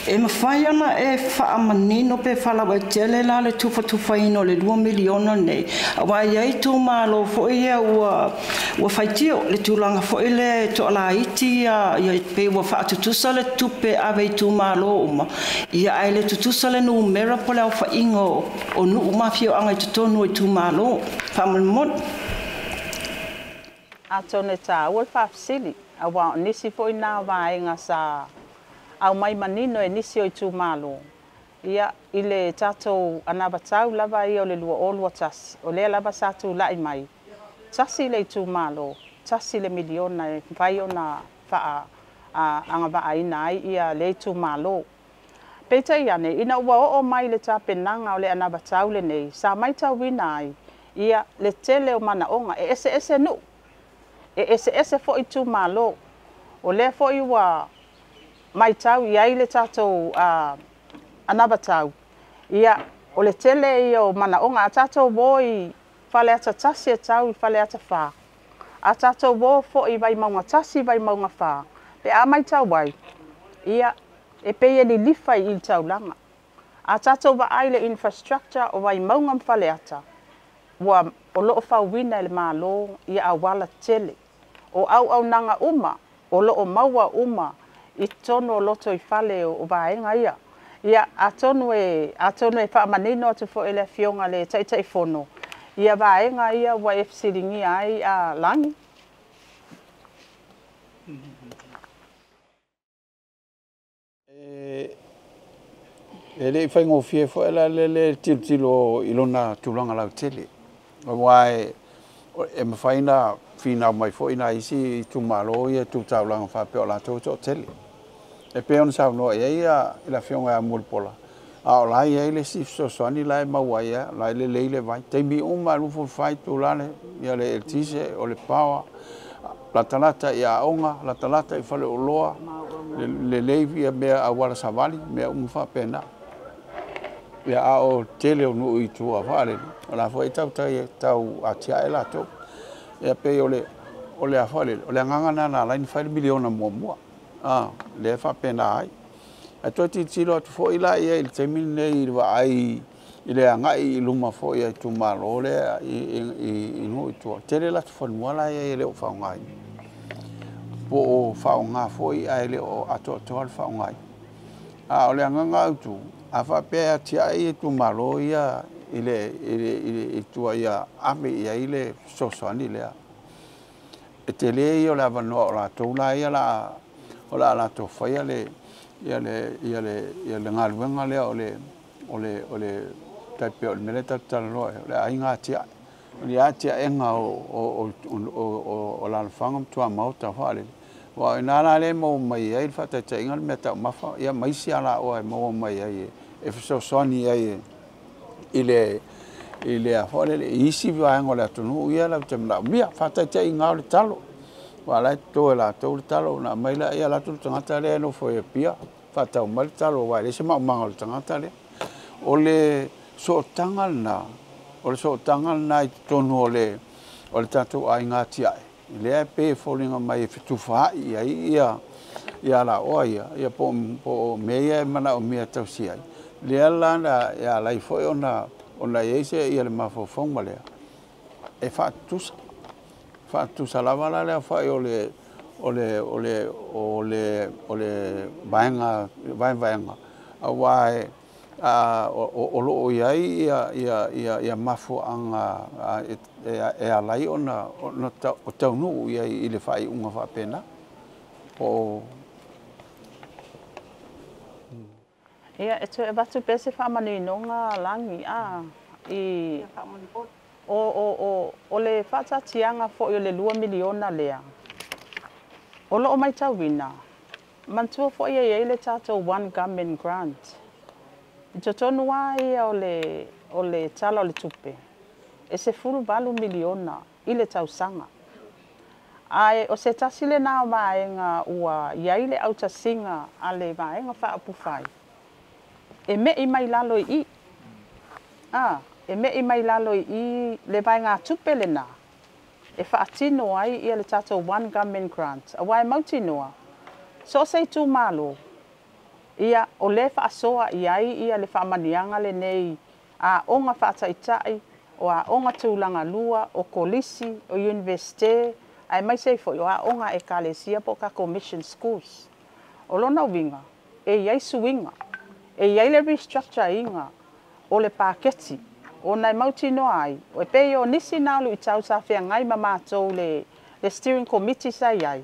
E mafai ona e faamanino pe faalauaitele la le tufatufaina o le 2 miliona lenei, aua e i ai itumalo foi ia ua faitio le tulaga foi lea e toalaiti ia pei ua faatutusa le tupe ave i itumalo uma, ia ae le tutusa le numera po le aofaiga o nuu ma afioaga i totonu o itumalo. Faamolemole. Atonu e taua le faafesili, aua o nisi foi na vaega sa aumai manino e nisi o itumalo, ia, i le tatou anavatau lava ia o le 2021, o lea lava sa tulai mai, 1 le itumalo, 1 le miliona e mafai ona agavaaina ai ia le itumalo. Peitai ane, ina ua oo mai le tapenaga o le anavatau lenei, sa matauina ai ia le tele o manaoga, e eseese nuu, e eseese foi itumalo. O lea foi ua matau i ai le tatou anavatau, ia, o le tele ia o manaoga. A tatou o i Faleata 1 e tau i Faleata 4, a tatou o foi i Vaimauga 1, Vaimauga 4, pe a matau ai, ia, e pei e lilifa i le taulaga. A tatou vaai le infrastructure o Vaimauga ma Faleata, ua o lo o fauina e le Malo ia auala tele. O auaunaga uma, o lo o maua uma i totonu o loto i fale o vaega ia. Ia, atonu e faamanino atu foi le Afioga le Taitaifono, ia vaega ia ua e fesiligia ai a Lagi. E le i faigofie foi la le tilotilo i lona tulaga lautele. Aua e mafai ona finau mai foi nai isi itumalo ia tu taulaga faapea o latou e toatele. E pei ona saunoa i ai le Afioga ia Mulipola, A o la e i ai le isi fesoasoani la e maua ai lava, o la e lelei le vai. Taimi uma e 24 itula le eletise, o le power, latalata i aoga, latalata i faleoloa, lelei mea auala savali, mea uma faapena. Ia, a o le tele o nuu i tua faalele, o la foi e tau atiae latou. Ia pei o le a foi lele, o le agaga lena na ala ai ona fai le miliona muamua, lea e faapena ai. Ae toe tilotilo atu foi la i ai i le taimi lenei i le vaai i le agai i luma foi a itumalo lea i nuu i tua, tele latou fanua la e i ai e le o faaaogaina. Po o faaaoga foi ae le o atoatoa le faaaogaina. A o le agaga autu, a faapea e atiae itumalo ia i tua ia ave i ai le fesoasoani lea, e tele ia o le avanoa o latou la ia o le a latou faia le galuega lea o le tai pei o le mea lea tatou te talanoa ai, o le aiga atiae. O le atiaega o alaalafaga ma tuamaota faalele, aua o i ina la lea e maua mai ai le faataitaiga le meataumafa, ia ma isi alaoa e maua mai ai e fesoasoani ai i le a foi lele, i isi vaega o le atunuu ia latou te manaomia. Faataitaiga o le talo, aua o la e toto e latou le talo, ona aumai lea, alu atu le tagata lea e nofo i Apia, faatau mai le talo, aua e leai se maumaga o le tagata lea. O le sootaga lena, o le sootaga lena i totonu o le tatou aiga atiae, lea e pei e foliga mai e fetufaai ai ia alaoa ia, po o mea ia e manaomia e tausi ai. Lea la e ala ai foi ona i ai se le mafaufauga lea, e faatutusa. Faatutusa lava la le aofai o le vaevaega, aua o lo o i ai ia mafuaaga e ala ai ona taunuu i ai i le faaiuga faapena. Ia, e toe avatu pea se faamaninoga Lagi a i o le faataatiaga foi o le $2 miliona lea. O loo matauina, manatua foi e i ai le tatou One Government Grant. I totonu lava ia o le tala o le tupe, e $18 miliona i le tausaga. Ae o se tasi lena o vaega ua i ai le autasiga a le vaega faaupufai, e mei mai lalo i i. E mei mai lalo i i le vaega tupe lena, e faatino ai ia le tatou One Government Grant. Aua e mautinoa, so o se itumalo, ia o le faasoa i ai ia le faamanuiaga lenei aoga faataitai, o aoga tulaga lua, o kolisi, o universite, aemaise ai foi o aoga a ekalesia po o tatou mission schools. O lona uiga, e i ai suiga, e i ai le restructure-ina o le paketi, ona e mautinoa ai, e pei o nisi na o luitau sa feagai ma matou le steering committee sa i ai,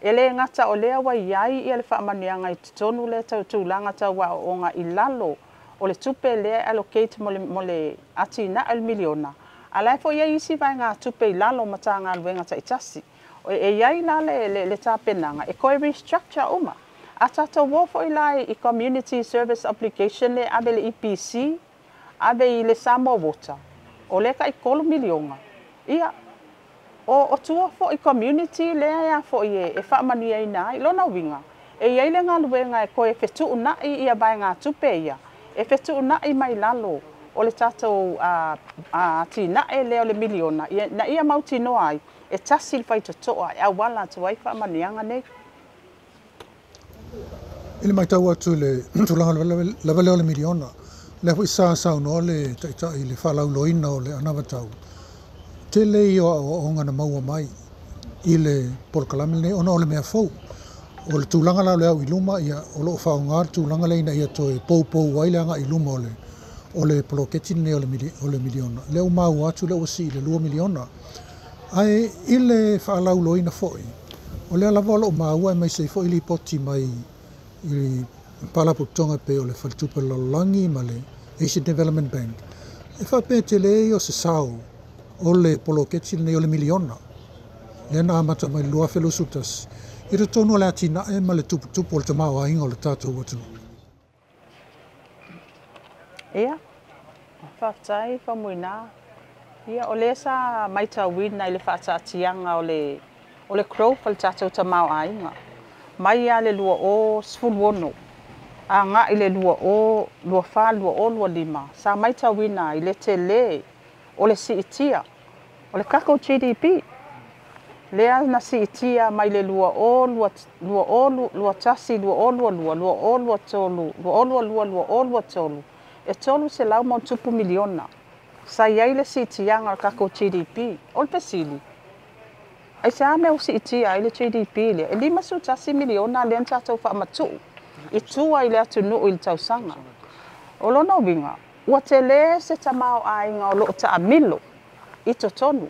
e le gata o lea ua i ai ia le faamanuiaga i totonu lea tau tulaga tau aoaoga i lalo o le tupe lea e allocate mo le atinae o le miliona, a la e foi i ai isi vaega tupe i lalo o Matagaluega taitasi. E i ai la le tapenaga e toe restructure uma. A tatou o foi la i Community Service Obligation le ave le EPC, ave i le Samoa Water, o lea tai $3 miliona. Ia, o tua foi community lea e a foi e faamanuiaina ai. Lona uiga, e i ai le galuega e toe fetuunai ia vaega tupe ia, e fetuunai mai lalo o le tatou atinae lea o le miliona, na ia mautinoa ai, e tasi le faitotoa e auala atu ai faamanuiaga nei. I le matau atu le tulaga lava lea o le miliona, lea foi sa saunoa le taitai i le faalauiloaina o le anavatau, tele ia o aoaoga na maua mai i le polokalame lenei ona o le mea fou. O le tulaga la o le au i luma, ia, o loo faaaoga le tulaga lea ina ia toe poupou ai le agai i luma o le poloketi lenei o le miliona. Lea ua maua atu lea ua sii i le $2 miliona. Ae i le faalauiloaina foi, o lea lava o loo maua aemaise ai foi lipoti mai i Faalapotopotoga pei o le Faletupe o le Lalolagi ma le Asian Development Bank, e faapea tele ia o se sao o le poloketi lenei o le miliona. Lea na amata mai i le 2021, i totonu o le atinae ma le tuputupu o le tamaoaiga o le tatou atunuu. Ia, faafetai Faumuina. Ia, o lea sa matauina i le faataatiaga o le growth o le tatou tamaoaiga mai lava le 2016 agai le 2024, 2025, sa matauina ai le tele o le siitia o le tatou GDP lea na siitia mai le 2021, 2022, 2023, 2022, 2023, e $300+ miliona sa i ai le siitiaga o le tatou GDP. O le fesili, aisea mea ua siitia ai le GDP lea? E $51 miliona lea na tatou faamatuu i tua i le atunuu i le tausaga. O lona uiga, ua tele se tamaoaiga o lo o taamilo i totonu,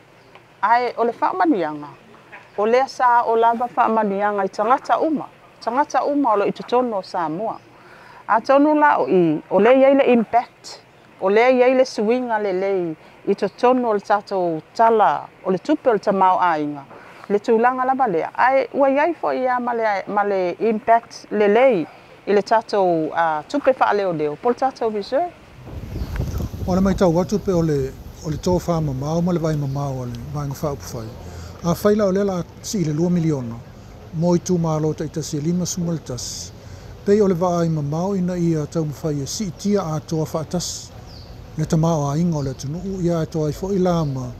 ae o le faamanuiaga, o lea sa oo lava faamanuiaga i tagata uma, tagata uma o lo o i totonu o Samoa. Atonu la o i, o lea e i ai le impact, o lea e i ai le suiga lelei i totonu o le tatou tala o le tupe o le tamaoaiga, le tulaga lava lea, ae ua i ai foi lava ma le impact lelei i le tatou tupe faaleoleo po o le tatou reserve. O le matau atu pe o le tofa mamao ma le vaai mamao a le Vaega Faaupufai. Afai la o lea o le a sii i le $2 miliona mo itumalo taitasi e 51, pei o le vaai mamao ina ia taumafai e siitia atoa faatasi le tamaoaiga o le atunuu, ia atoa ai foi la ma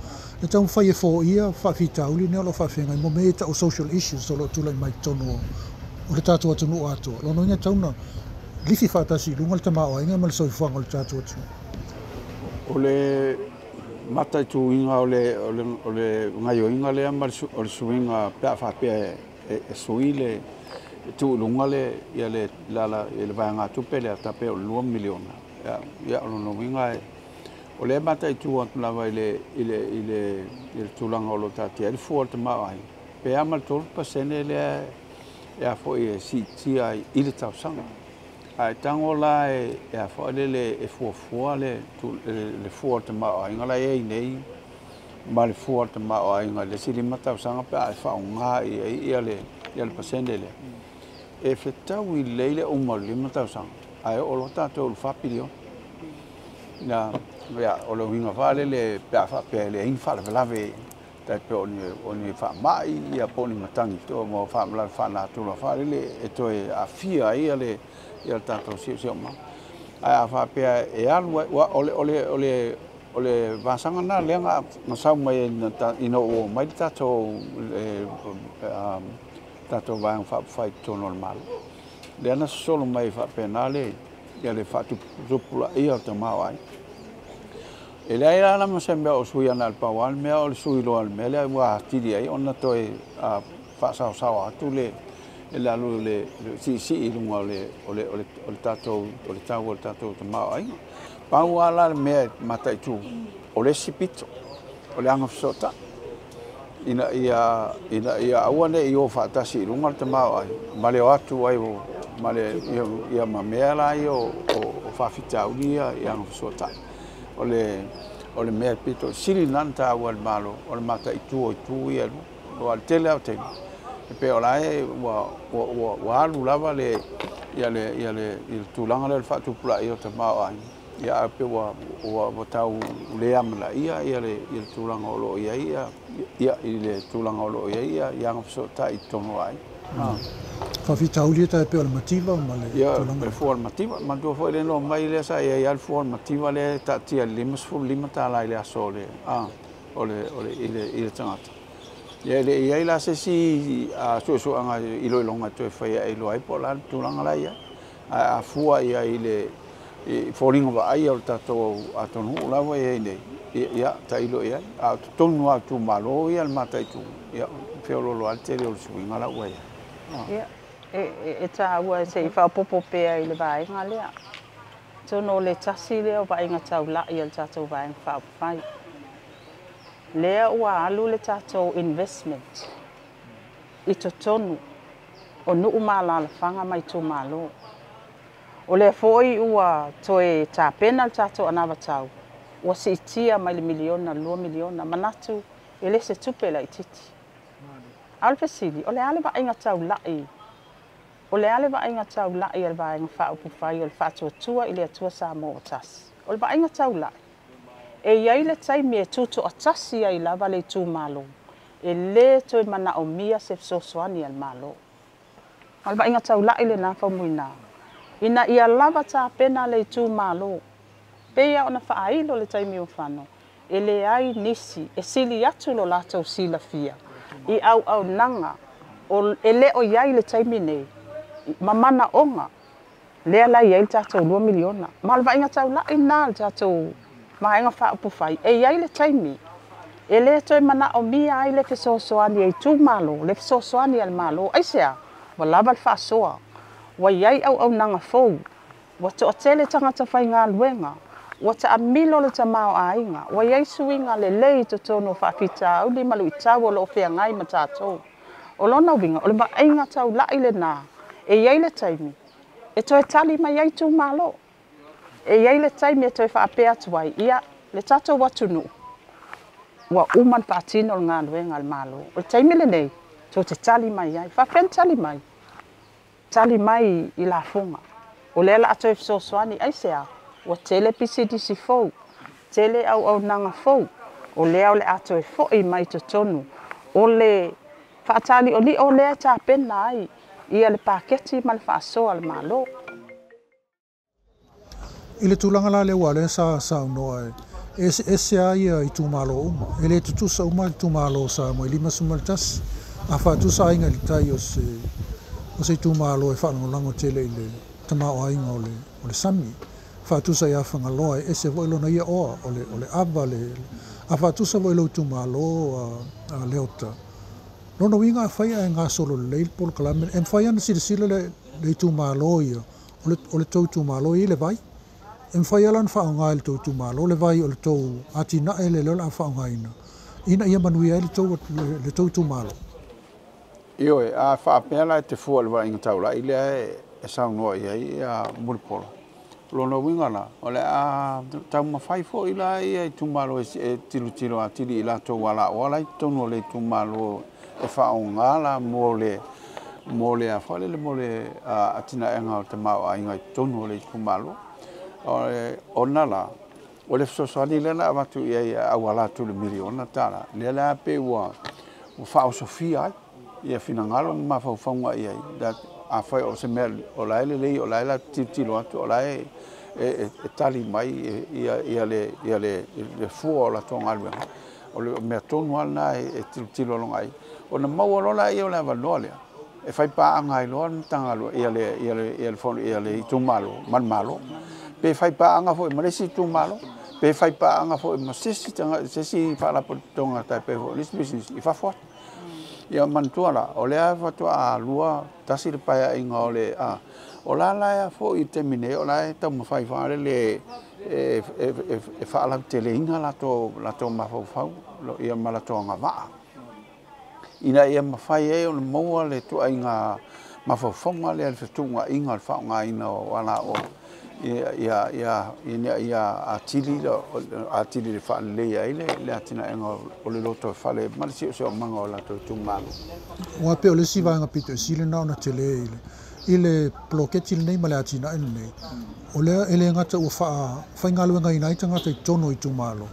le taumafai e foia faafitauli nei o lo o faafeagai mo mea ia e tau o social issues o lo o tulai mai totonu o le tatou atunuu atoa. Lona uiga e tatau ona lifi faatasi i luga le tamaoaiga ma le soifuaga o le tatou atunuu. O le mataituina o le gaioiga lea ma o le suiga pe a faapea e sui le tuu i luga le ia le le vaegatupe lea tape o le $2 miliona. Ia, o lona uiga o lea mataitu atu lava i le tulaga o lo o taatia ai le fua o le tamaoaiga, pe a ma le 3% lea e a foi e siitia i le tausaga. Ae tago la e a foi lele e fuafua le fua o le tamaoaiga la e i ai nei ma le fua o le tamaoaiga i le isi 5 tausaga pe a e faaaoga i ai ia le pasene lea. E fetaui lelei le uma o le 5 tausaga, ae oo loa tatou i le 4 piliona. Ia, o le uiga faalele pe a faapea e leai ni faalavelave tai pe o ni faamai ia po o ni matagi mo faalavelave faanatura faalele e toe aafia ai ia le tatou siosiomaga. Ae a faapea e alu ai, o le vasaga na lea na sau mai ina ua oo mai le tatou Vaega Faaupufai i totonu o le Malo. Lea na sosolo mai faapena le faatuputupulaia o le tamaoaiga. E leai la ma se mea o sui ana le pau lava le mea o le sui loa o le mea lea ua atili ai ona toe faasaosao atu le alu le siisii i luga o le tatou o le tau o le tatou tamaoaiga. Pau lava la le mea e mataitu o le isi pito o le agafesootai ina ia aua ne i o faatasi i luga le tamaoaiga ma le o atu ai ma le ia ma mea la ia o faafitauli ia i agafesootai. O le mea pito sili na taua e le Malo o le mataitu o itu ia lua. O le tele lava o taimi e pei o la e ua alu lava le tulaga lea o le faatupulaia o tamaoaiga, ia ae pei ua tau le amanaia ia le tulaga o lo o i ai ia i le tulaga o lo o i ai ia agafesootai i totonu o aiga. Faafitauli e tai pei o le mativa ma le tulaga. Ia, le fua o le mativa. Manatua foi le no mai lea sa i ai le fua o le mativa lea e taatia i le $55 i le aso o le tagata. Ia e le i ai la se isi suesuega iloiloga e toe faia e iloa ai po o le a le tulaga la i ai. Ae a fua i ai i le foliga vaaia o le tatou atunuu la ua i ai nei, ia tailo i ai. A o totonu lava o itumalo ia le mataitu, ia feoloolo lava le tele o le suiga la ua i ai. Ia, e taua se i faaopoopo pea i le vaega lea. Atonu o le tasi lea o vaaiga taulai a le tatou Vaega Faaupufai. Lea ua alu le tatou investment i totonu o nuu ma alaalafaga ma itumalo. O lea foi ua toe tapena le tatou anavatau, ua siitia mai le $1 miliona, $2 miliona, manatu e le se tupe laitiiti. A o le fesili, o le a le vaaiga taulai, o le a le vaaiga taulai a le Vaega Faaupufai o le faatuatua i le Atua Samoa ua tasi. O le vaaiga taulai, e i ai le taimi e tutoatasi ai lava le itumalo, e lē toe manaomia se fesoasoani a le Malo. O le vaaiga taulai lenā faumuina, ina ia lava tapena le itumalo, peia ona faailo le taimi o fano, e leai nisi e sili atu lo latou silafia i auaunaga o e le o i ai le taimi nei ma manaoga lea la i ai le tatou $2 miliona. Ma o le vaaiga taulai lena a le tatou Vaega Faaupufai, e i ai le taimi e lē toe manaomia ai le fesoasoani a itumalo, le fesoasoani a le Malo. Aisea? Ua lava le faasoa, ua i ai auaunaga fou, ua toatele tagata faigaluega, ua taamilo le tamaoaiga, ua i ai suiga lelei i totonu o faafitauli ma luitau o loo feagai ma tatou. O lona uiga, o le vaaiga taulai lenā, e i ai le taimi e toe tali mai ai itumalo, e i ai le taimi e toe faapea atu ai, ia, le tatou atunuu ua uma ona faatino le galuega a le Malo, o le taimi lenei tou te tali mai ai. Faapea ona tali mai? Tali mai i lafoga, o lea o le a toe fesoasoani. Aisea? Ua tele pisinisi fou, tele auaunaga fou, o lea o le a toe foi mai totonu o le faataliolio lea e tapena ai ia le paketi ma le faasoa a le Malo. I le tulaga la lea ua lea sa saunoa e eseese lava ia itumalo uma, e lē tutusa uma itumalo o Samoa e 51. A faatusa aiga i le tai o se itumalo e faalagolago tele i le tamaoaiga o le sami, faatusa ia Fagaloa e ese foi lona ia oa o le ava le a faatusa foi lou itumalo a Leota. Lona uiga afai ae gasolo lelei le polokalame, e mafai ona silasila le itumalo ia o le tou itumalo i le vai, e mafai lava ona faaaoga e le tou itumalo le vai o le tou atinae le lea o le a faaaogaina ina ia manuia ai le tou itumalo. Ioe, a faapea la e te fua i le vaaiga taulai lea e saunoa i ai ia Mulipola. Lona uiga la, o le a taumafai foi la ia itumalo e tilotilo atili i latou alaoa la i totonu o le itumalo e faaaoga la mo le a foi lele mo le atinaega o le tamaoaiga i totonu o le itumalo. Ona la, o le fesoasoani lea na avatu i ai e auala atu i le $1 miliona, lea la pe ua faaosofia ai ia finagalo ma mafaufauga i ai. Afai o se mea o la e lelei, o la e tilotilo atu, o la e tali mai ia le fua o latou galuega, o le mea tonu lava lena e tilotilo loga ai. Ona maua loa laia o le avanoa lea, e faipaaga ai loa le Matagaluega ia le itumalo ma le Malo. Pe faipaaga foi ma le isi itumalo, pe faipaaga foi ma se isi faalapotopotoga tai pei foi o nisi pisinisi i fafo atu. Ia manatua la, o lea faatoa 21 le paeaiga o le o la la foi i le taimi nei, o la e taumafai faalele e faalauteleina latou mafaufau ia ma latou agavaa, ina ia mafai ai ona maua le ituaiga mafaufauga lea le fetuunaiga o le faaaogaina o alaoa ina ia atili le faaleleia ai le atinaega o le lotoifale ma le siosiomaga o latou itumalo. Ua pei o le isi vaega pito i sili lena ona tele i le poloketi lenei ma le atinae lenei, o lea e le gata ua faafaigaluegaina ai tagata i totonu o itumalo,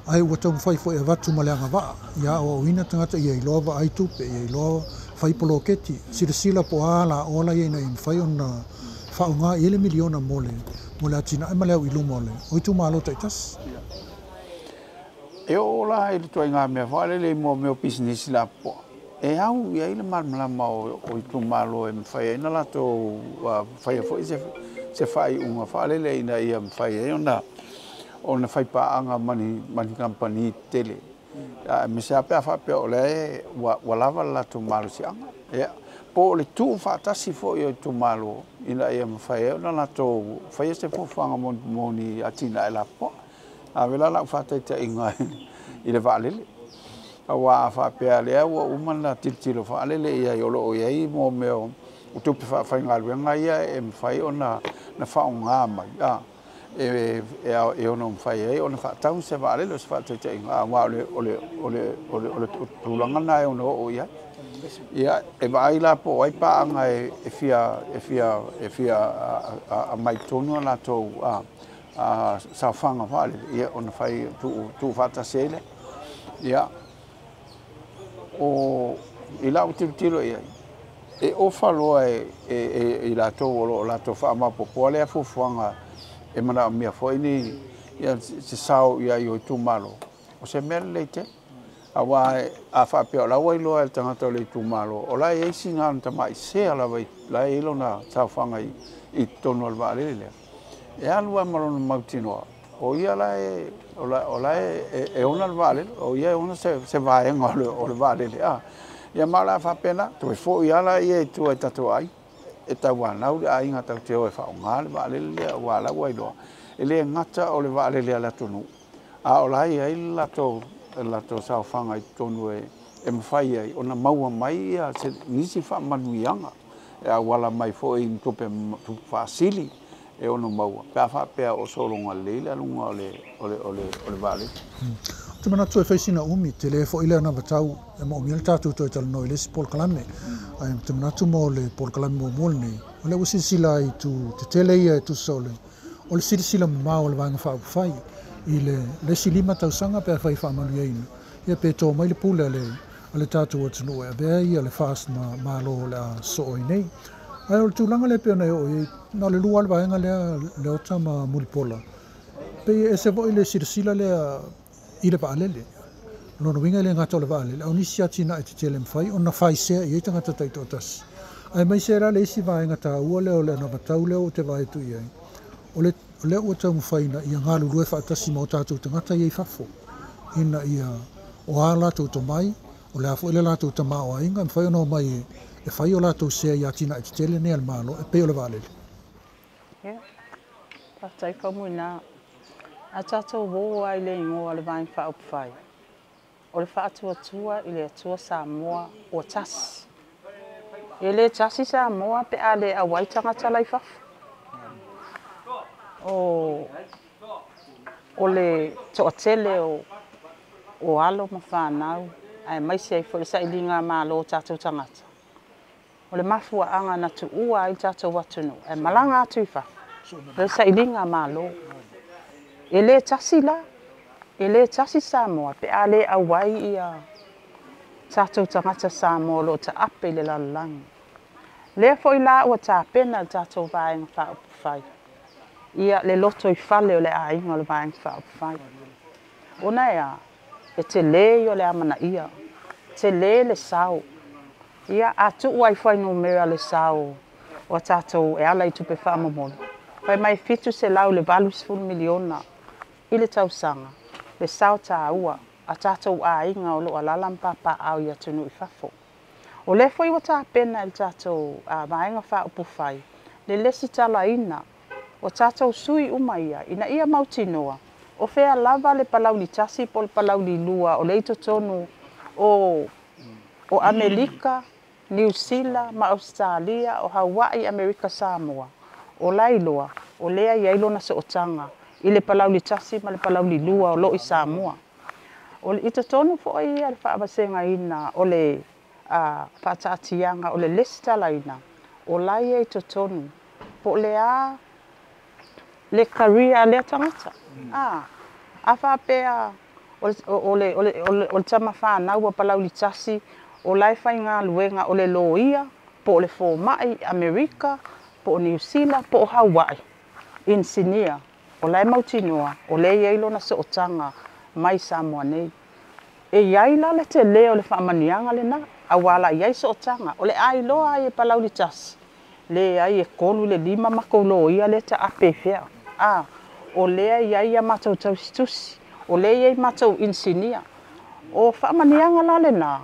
ae ua taumafai foi e avatu ma le agavaa ia aoaoina tagata ia iloa vaai tupe, ia iloa fai poloketi, silasila po o a alaoa la ia ina ia mafai ona faaaoga i ai le $1 miliona mo le atinae ma le au i luma o itumalo taitasi. E oo la i le ituaiga mea faalele mo mea o pisinisi lapopoa, e au i ai le malamalama o itumalo e mafai ai ona latou faia foi se faaiuga faalele ina ia mafai ai ona faipaaga ma ni kamupani tetele. Aemaise lava pe a faapea o lea ua lava le latou malosiaga. Ia, po o le tuufaatasi foi o itumalo ina ia mafai ai ona latou faia se fuafuaga mo ni atinae lapopoa. Ave la lau faataitaiga i le vaalele. Aua a faapea lea ua uma ona tilotilo faalele i ai o lo o i ai mo mea o tupe faafaigaluega ia e mafai ona faaaoga mai, e ono mafai ai ona faatau se vaalele o se faataitaiga, aua o le tulaga lena e ono oo i ai. Ia, e vaai la po o ai paaga e fia aumai totonu a latou saofaga vaalele, ia ona fai tuufaatasi ai lea. Ia o i la'u tilotilo i ai, e ofa loa e i latou o loo latou faamaopoopoa lea fuafuaga e manaomia foi ni ia se sao i ai o itumalo, o se mea lelei tele. Auā a faapea o la ua iloa e le tagata o le itumalo o la e iai sina ona tama'i sea lava la e iai lona saofaga i totonu o le vaalele lea, e alu a ma lona mautinoa o ia la e o la e ona le vaalele, o ia e ona se vaega o le vaalele a. Ia ma o le a faapena toe fo'i a laia i tua i tatou aiga e tauanau le aiga tatou te o e faaaogā le vaalele lea, auā la ua iloa e le gata o le vaalele a le atunuu, a o la e i ai le latou saofaga i totonu e mafai ai ona maua mai ia nisi faamanuiaga e auala mai foi i ni tupe faasili e ono maua pe a faapea o sologa lelei le aluga o le vaalele. Ou te manatu e fai sina umi, tele foi le anavatau e moomia le tatou toe talanoa i le isi polokalame. Ae ou te manatu mo le polokalame muamua lenei, o lea ua silasila ai i itu tetele ia e tusa o le silasila mamao o le Vaega Faaupufai i le isi 5 tausaga pe afai faamanuiaina, ia pe to mai le pule a le tatou atunuu e avea ia le FAST ma Malo o le a sosoo ai nei. Ae o le tulaga lea pei ona e oo i ai, na o le lua lava le vaega lea Leota ma Mulipola, pei e ese foi le silasila lea i le vaalele. O lona uiga e le gata o le vaalele, a o nisi atinae tetele e mafai ona faisea i ai tagata taitoatasi. Aemaise la le isi vaega taua lea o le anavatau lea ou te vaai atu i ai, o lea ua taumafai ina ia galulue faatasi ma o tatou tagata ia i fafo, ina ia o a latou tomai, o le a foi le latou tamaoaiga, e mafai ona omai e fai o latou sea i atinae tetele nei a le Malo e pei o le vaalele. Ia, faafetai Faumuina. A tatou uō ai le igoa o le Vaega Faaupufai, o le faatuatua i le Atua Samoa ua tasi. E lē tasi Samoa pe a lē auai tagata lai fafo. O le toatele o alo ma fanau, aemaise ai foi le sailiga malo o tatou tagata. O le mafuaaga na tuua ai le tatou atunuu ae malaga atu i fafo, o le sailiga malo. E lē tasi la, e lē tasi Samoa pe a lē auai ia tatou tagata Samoa o loo taape i le lalolagi. Lea foi la ua tapena le tatou Vaega Faaupufai, ia le loto i fale o le aiga o le Vaega Faaupufai. Ona e a, e telē ia o le amanaia, telē le sao. Ia a tuu ai fuainumera le sao o tatou e ala i tupe faamomoli, fai mai 780 miliona i le tausaga, le sao tāua a tatou aiga o loo alaala ma papaaao i atunuu i fafo. O lea foi ua tapena e le tatou Vaega Faaupufai le lesitalaina o tatou sui uma ia, ina ia mautinoa o fea lava le Palauli 1 po o le Palauli 2 o le i totonu o Amerika, Niu Sila ma Ausetalia, o Hawaii, Amerika Samoa. O la iloa, o lea i ai lona sootaga i le Palauli 1 ma le Palauli 2 o loo i Samoa. O le i totonu foi ia le faavasegaina o le faataatiaga o le lesitalaina, o la ia i totonu po o le a le career a lea tagata. A faapea o le tama fanau a Palauli 1, o la e faigaluega o le loia, po o le fomai Amerika, po o Niu Sila, po o Hawaii, inisinia, o la e mautinoa, o lea e i ai lona sootaga mai Samoa nei. E iai la le telē o le faamanuiaga lenā, auā la i ai sootaga, o le ailoa ai e Palauli 1, leai e 3 i le 5 matou loia lea taape i fea. O lea e i ai ia matou tausitusi, o lea e i ai matou inisinia. O faamanuiaga la lenā,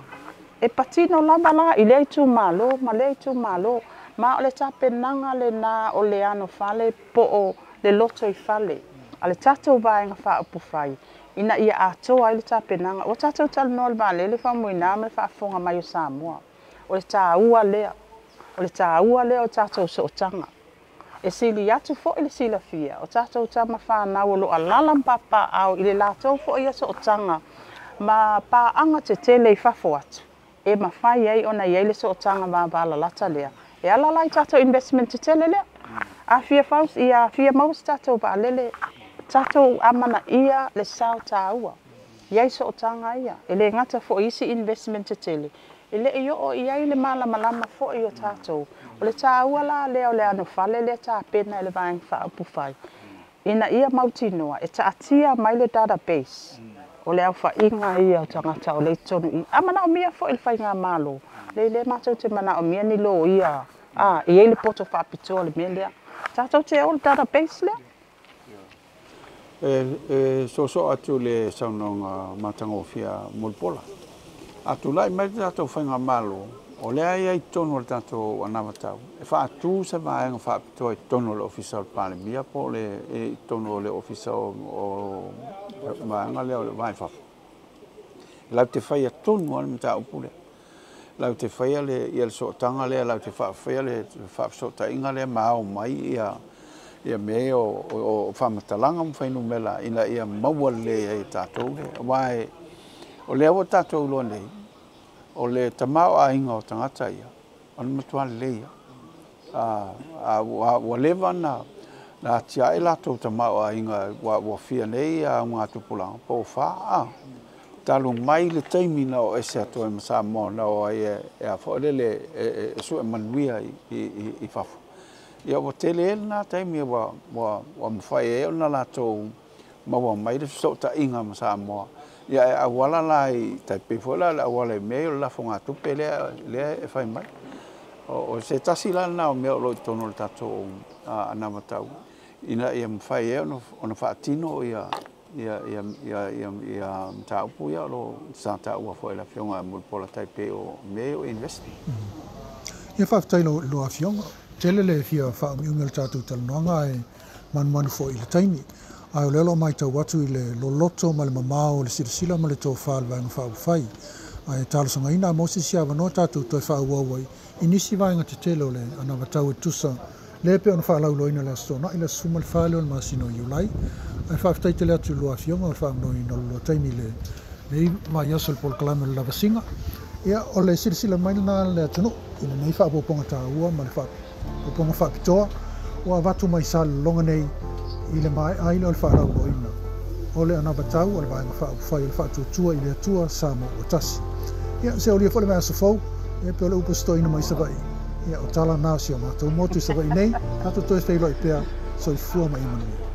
e patino lava la i lea itumalo ma lea itumalo, ma o le tapenaga lenā o le anofale po o le loto i fale a le tatou Vaega Faaupufai, ina ia atoa ai le tapenaga. Ua tatou talanoa i le vaalele Faumuina ma le faafofoga mai o Samoa. O le tāua lea, o le tāua lea o tatou sootaga. E sili atu foi le silafia o tatou tama fanau o loo alaala ma papaaao i le latou foi ia sootaga ma paaga tetele i fafo atu, e mafai ai ona i ai le sootaga vavalalata lea. E ala la i tatou investment tetele lea. A fia faus ia fia maua se tatou vaalele, tatou amanaia le sao taua. I ai sootaga ia, e le gata foi i isi investment tetele, e le i oo i ai le malamalama foi o tatou. O le taua la lea o le anofale lea tapena e le Vaega Faaupufai, ina ia mautinoa e taatia mai le database o le aofaiga ia o tagata o lea i totonu i i. A manaomia foi e le faigamalo, le le matou te manaomia ni loia, a, e i ai le poto faapitoa i le mea lea. Tatou te o i le database lea. E soosoo atu i le saunoaga matagofie a Mulipola. A tulai mai le tatou faigamalo, o lea e i ai i totonu o le tatou anavatau e faatu se vaega faapitoa i totonu o le Ofisa o le Palemia po o le i totonu o le Ofisa o vaega lea o le Va i Fafo. E latou te faia tonu lava le mataupu lea. Latou te faia le ia le sootaga lea, latou te faafaia le faafesootaiga lea ma ao mai ia ia mea ia o faamatalaga ma fuainumera ina ia maua lelei ai e tatou le aua e o lea ua tatou iloa nei o le tamaoaiga o tagata ia o le matua lelei lava. A ua leva ona atiae latou tamaoaiga ua fia nei augatupulaga po o fa a talu mai le taimi na o ese atu ai ma Samoa na o ai e a foi lele e sue manuia i fafo. Ia ua tele ai lena taimi ua mafai ai ona latou maua mai le fesootaiga ma Samoa. Ia e auala la i tai pei foi la o le auala i mea ia o le lafogatupe lea e fai mai. O se tasi la lena o mea o lo o i totonu o le tatou anavatau ina ia mafai ai ona faatino ia mataupu ia o lo o sa taua foi e le Afioga ia Mulipola tai pei o mea ia o investment. Ia faafetai i lua Afioga. Tele le fia faaumiumi o le tatou talanoaga ae manumanu foi i le taimi. Ae o lea o lo o matau atu i le loloto ma le mamao o le silasila ma le tofa a le Vaega Faaupufai. Ae talosagaina a maua se isi avanoa tatou toe faaauau ai i nisi vaega tetele o le anavatau e tusa lea pei ona faalauiloaina i le Aso Toonai, le aso 14 lea o le masina o Iulai. Ae faafetai tele atu i le lua Afioga o le faamanoina o le lua taimi i lenei vaiaso i le polokalame o le Lavasiga. Ia, o le silasila mai lena a le atunuu i lenei faaopoopoga taua ma le faaopoopoga faapitoa ua avatu mai Salelologa nei i le maea ai lea o le faalauiloaina o le anavatau a le Vaega Faaupufai o le Faatuatua i le Atua Samoa ua Tasi. Ia, se aulia foi le vaiaso fou, ia pei o le upu a si toeaina mai Savaii, ia o tala na o si o matou motu i Savaii nei, tatou toe feiloai pea, soifua ma ia manuia.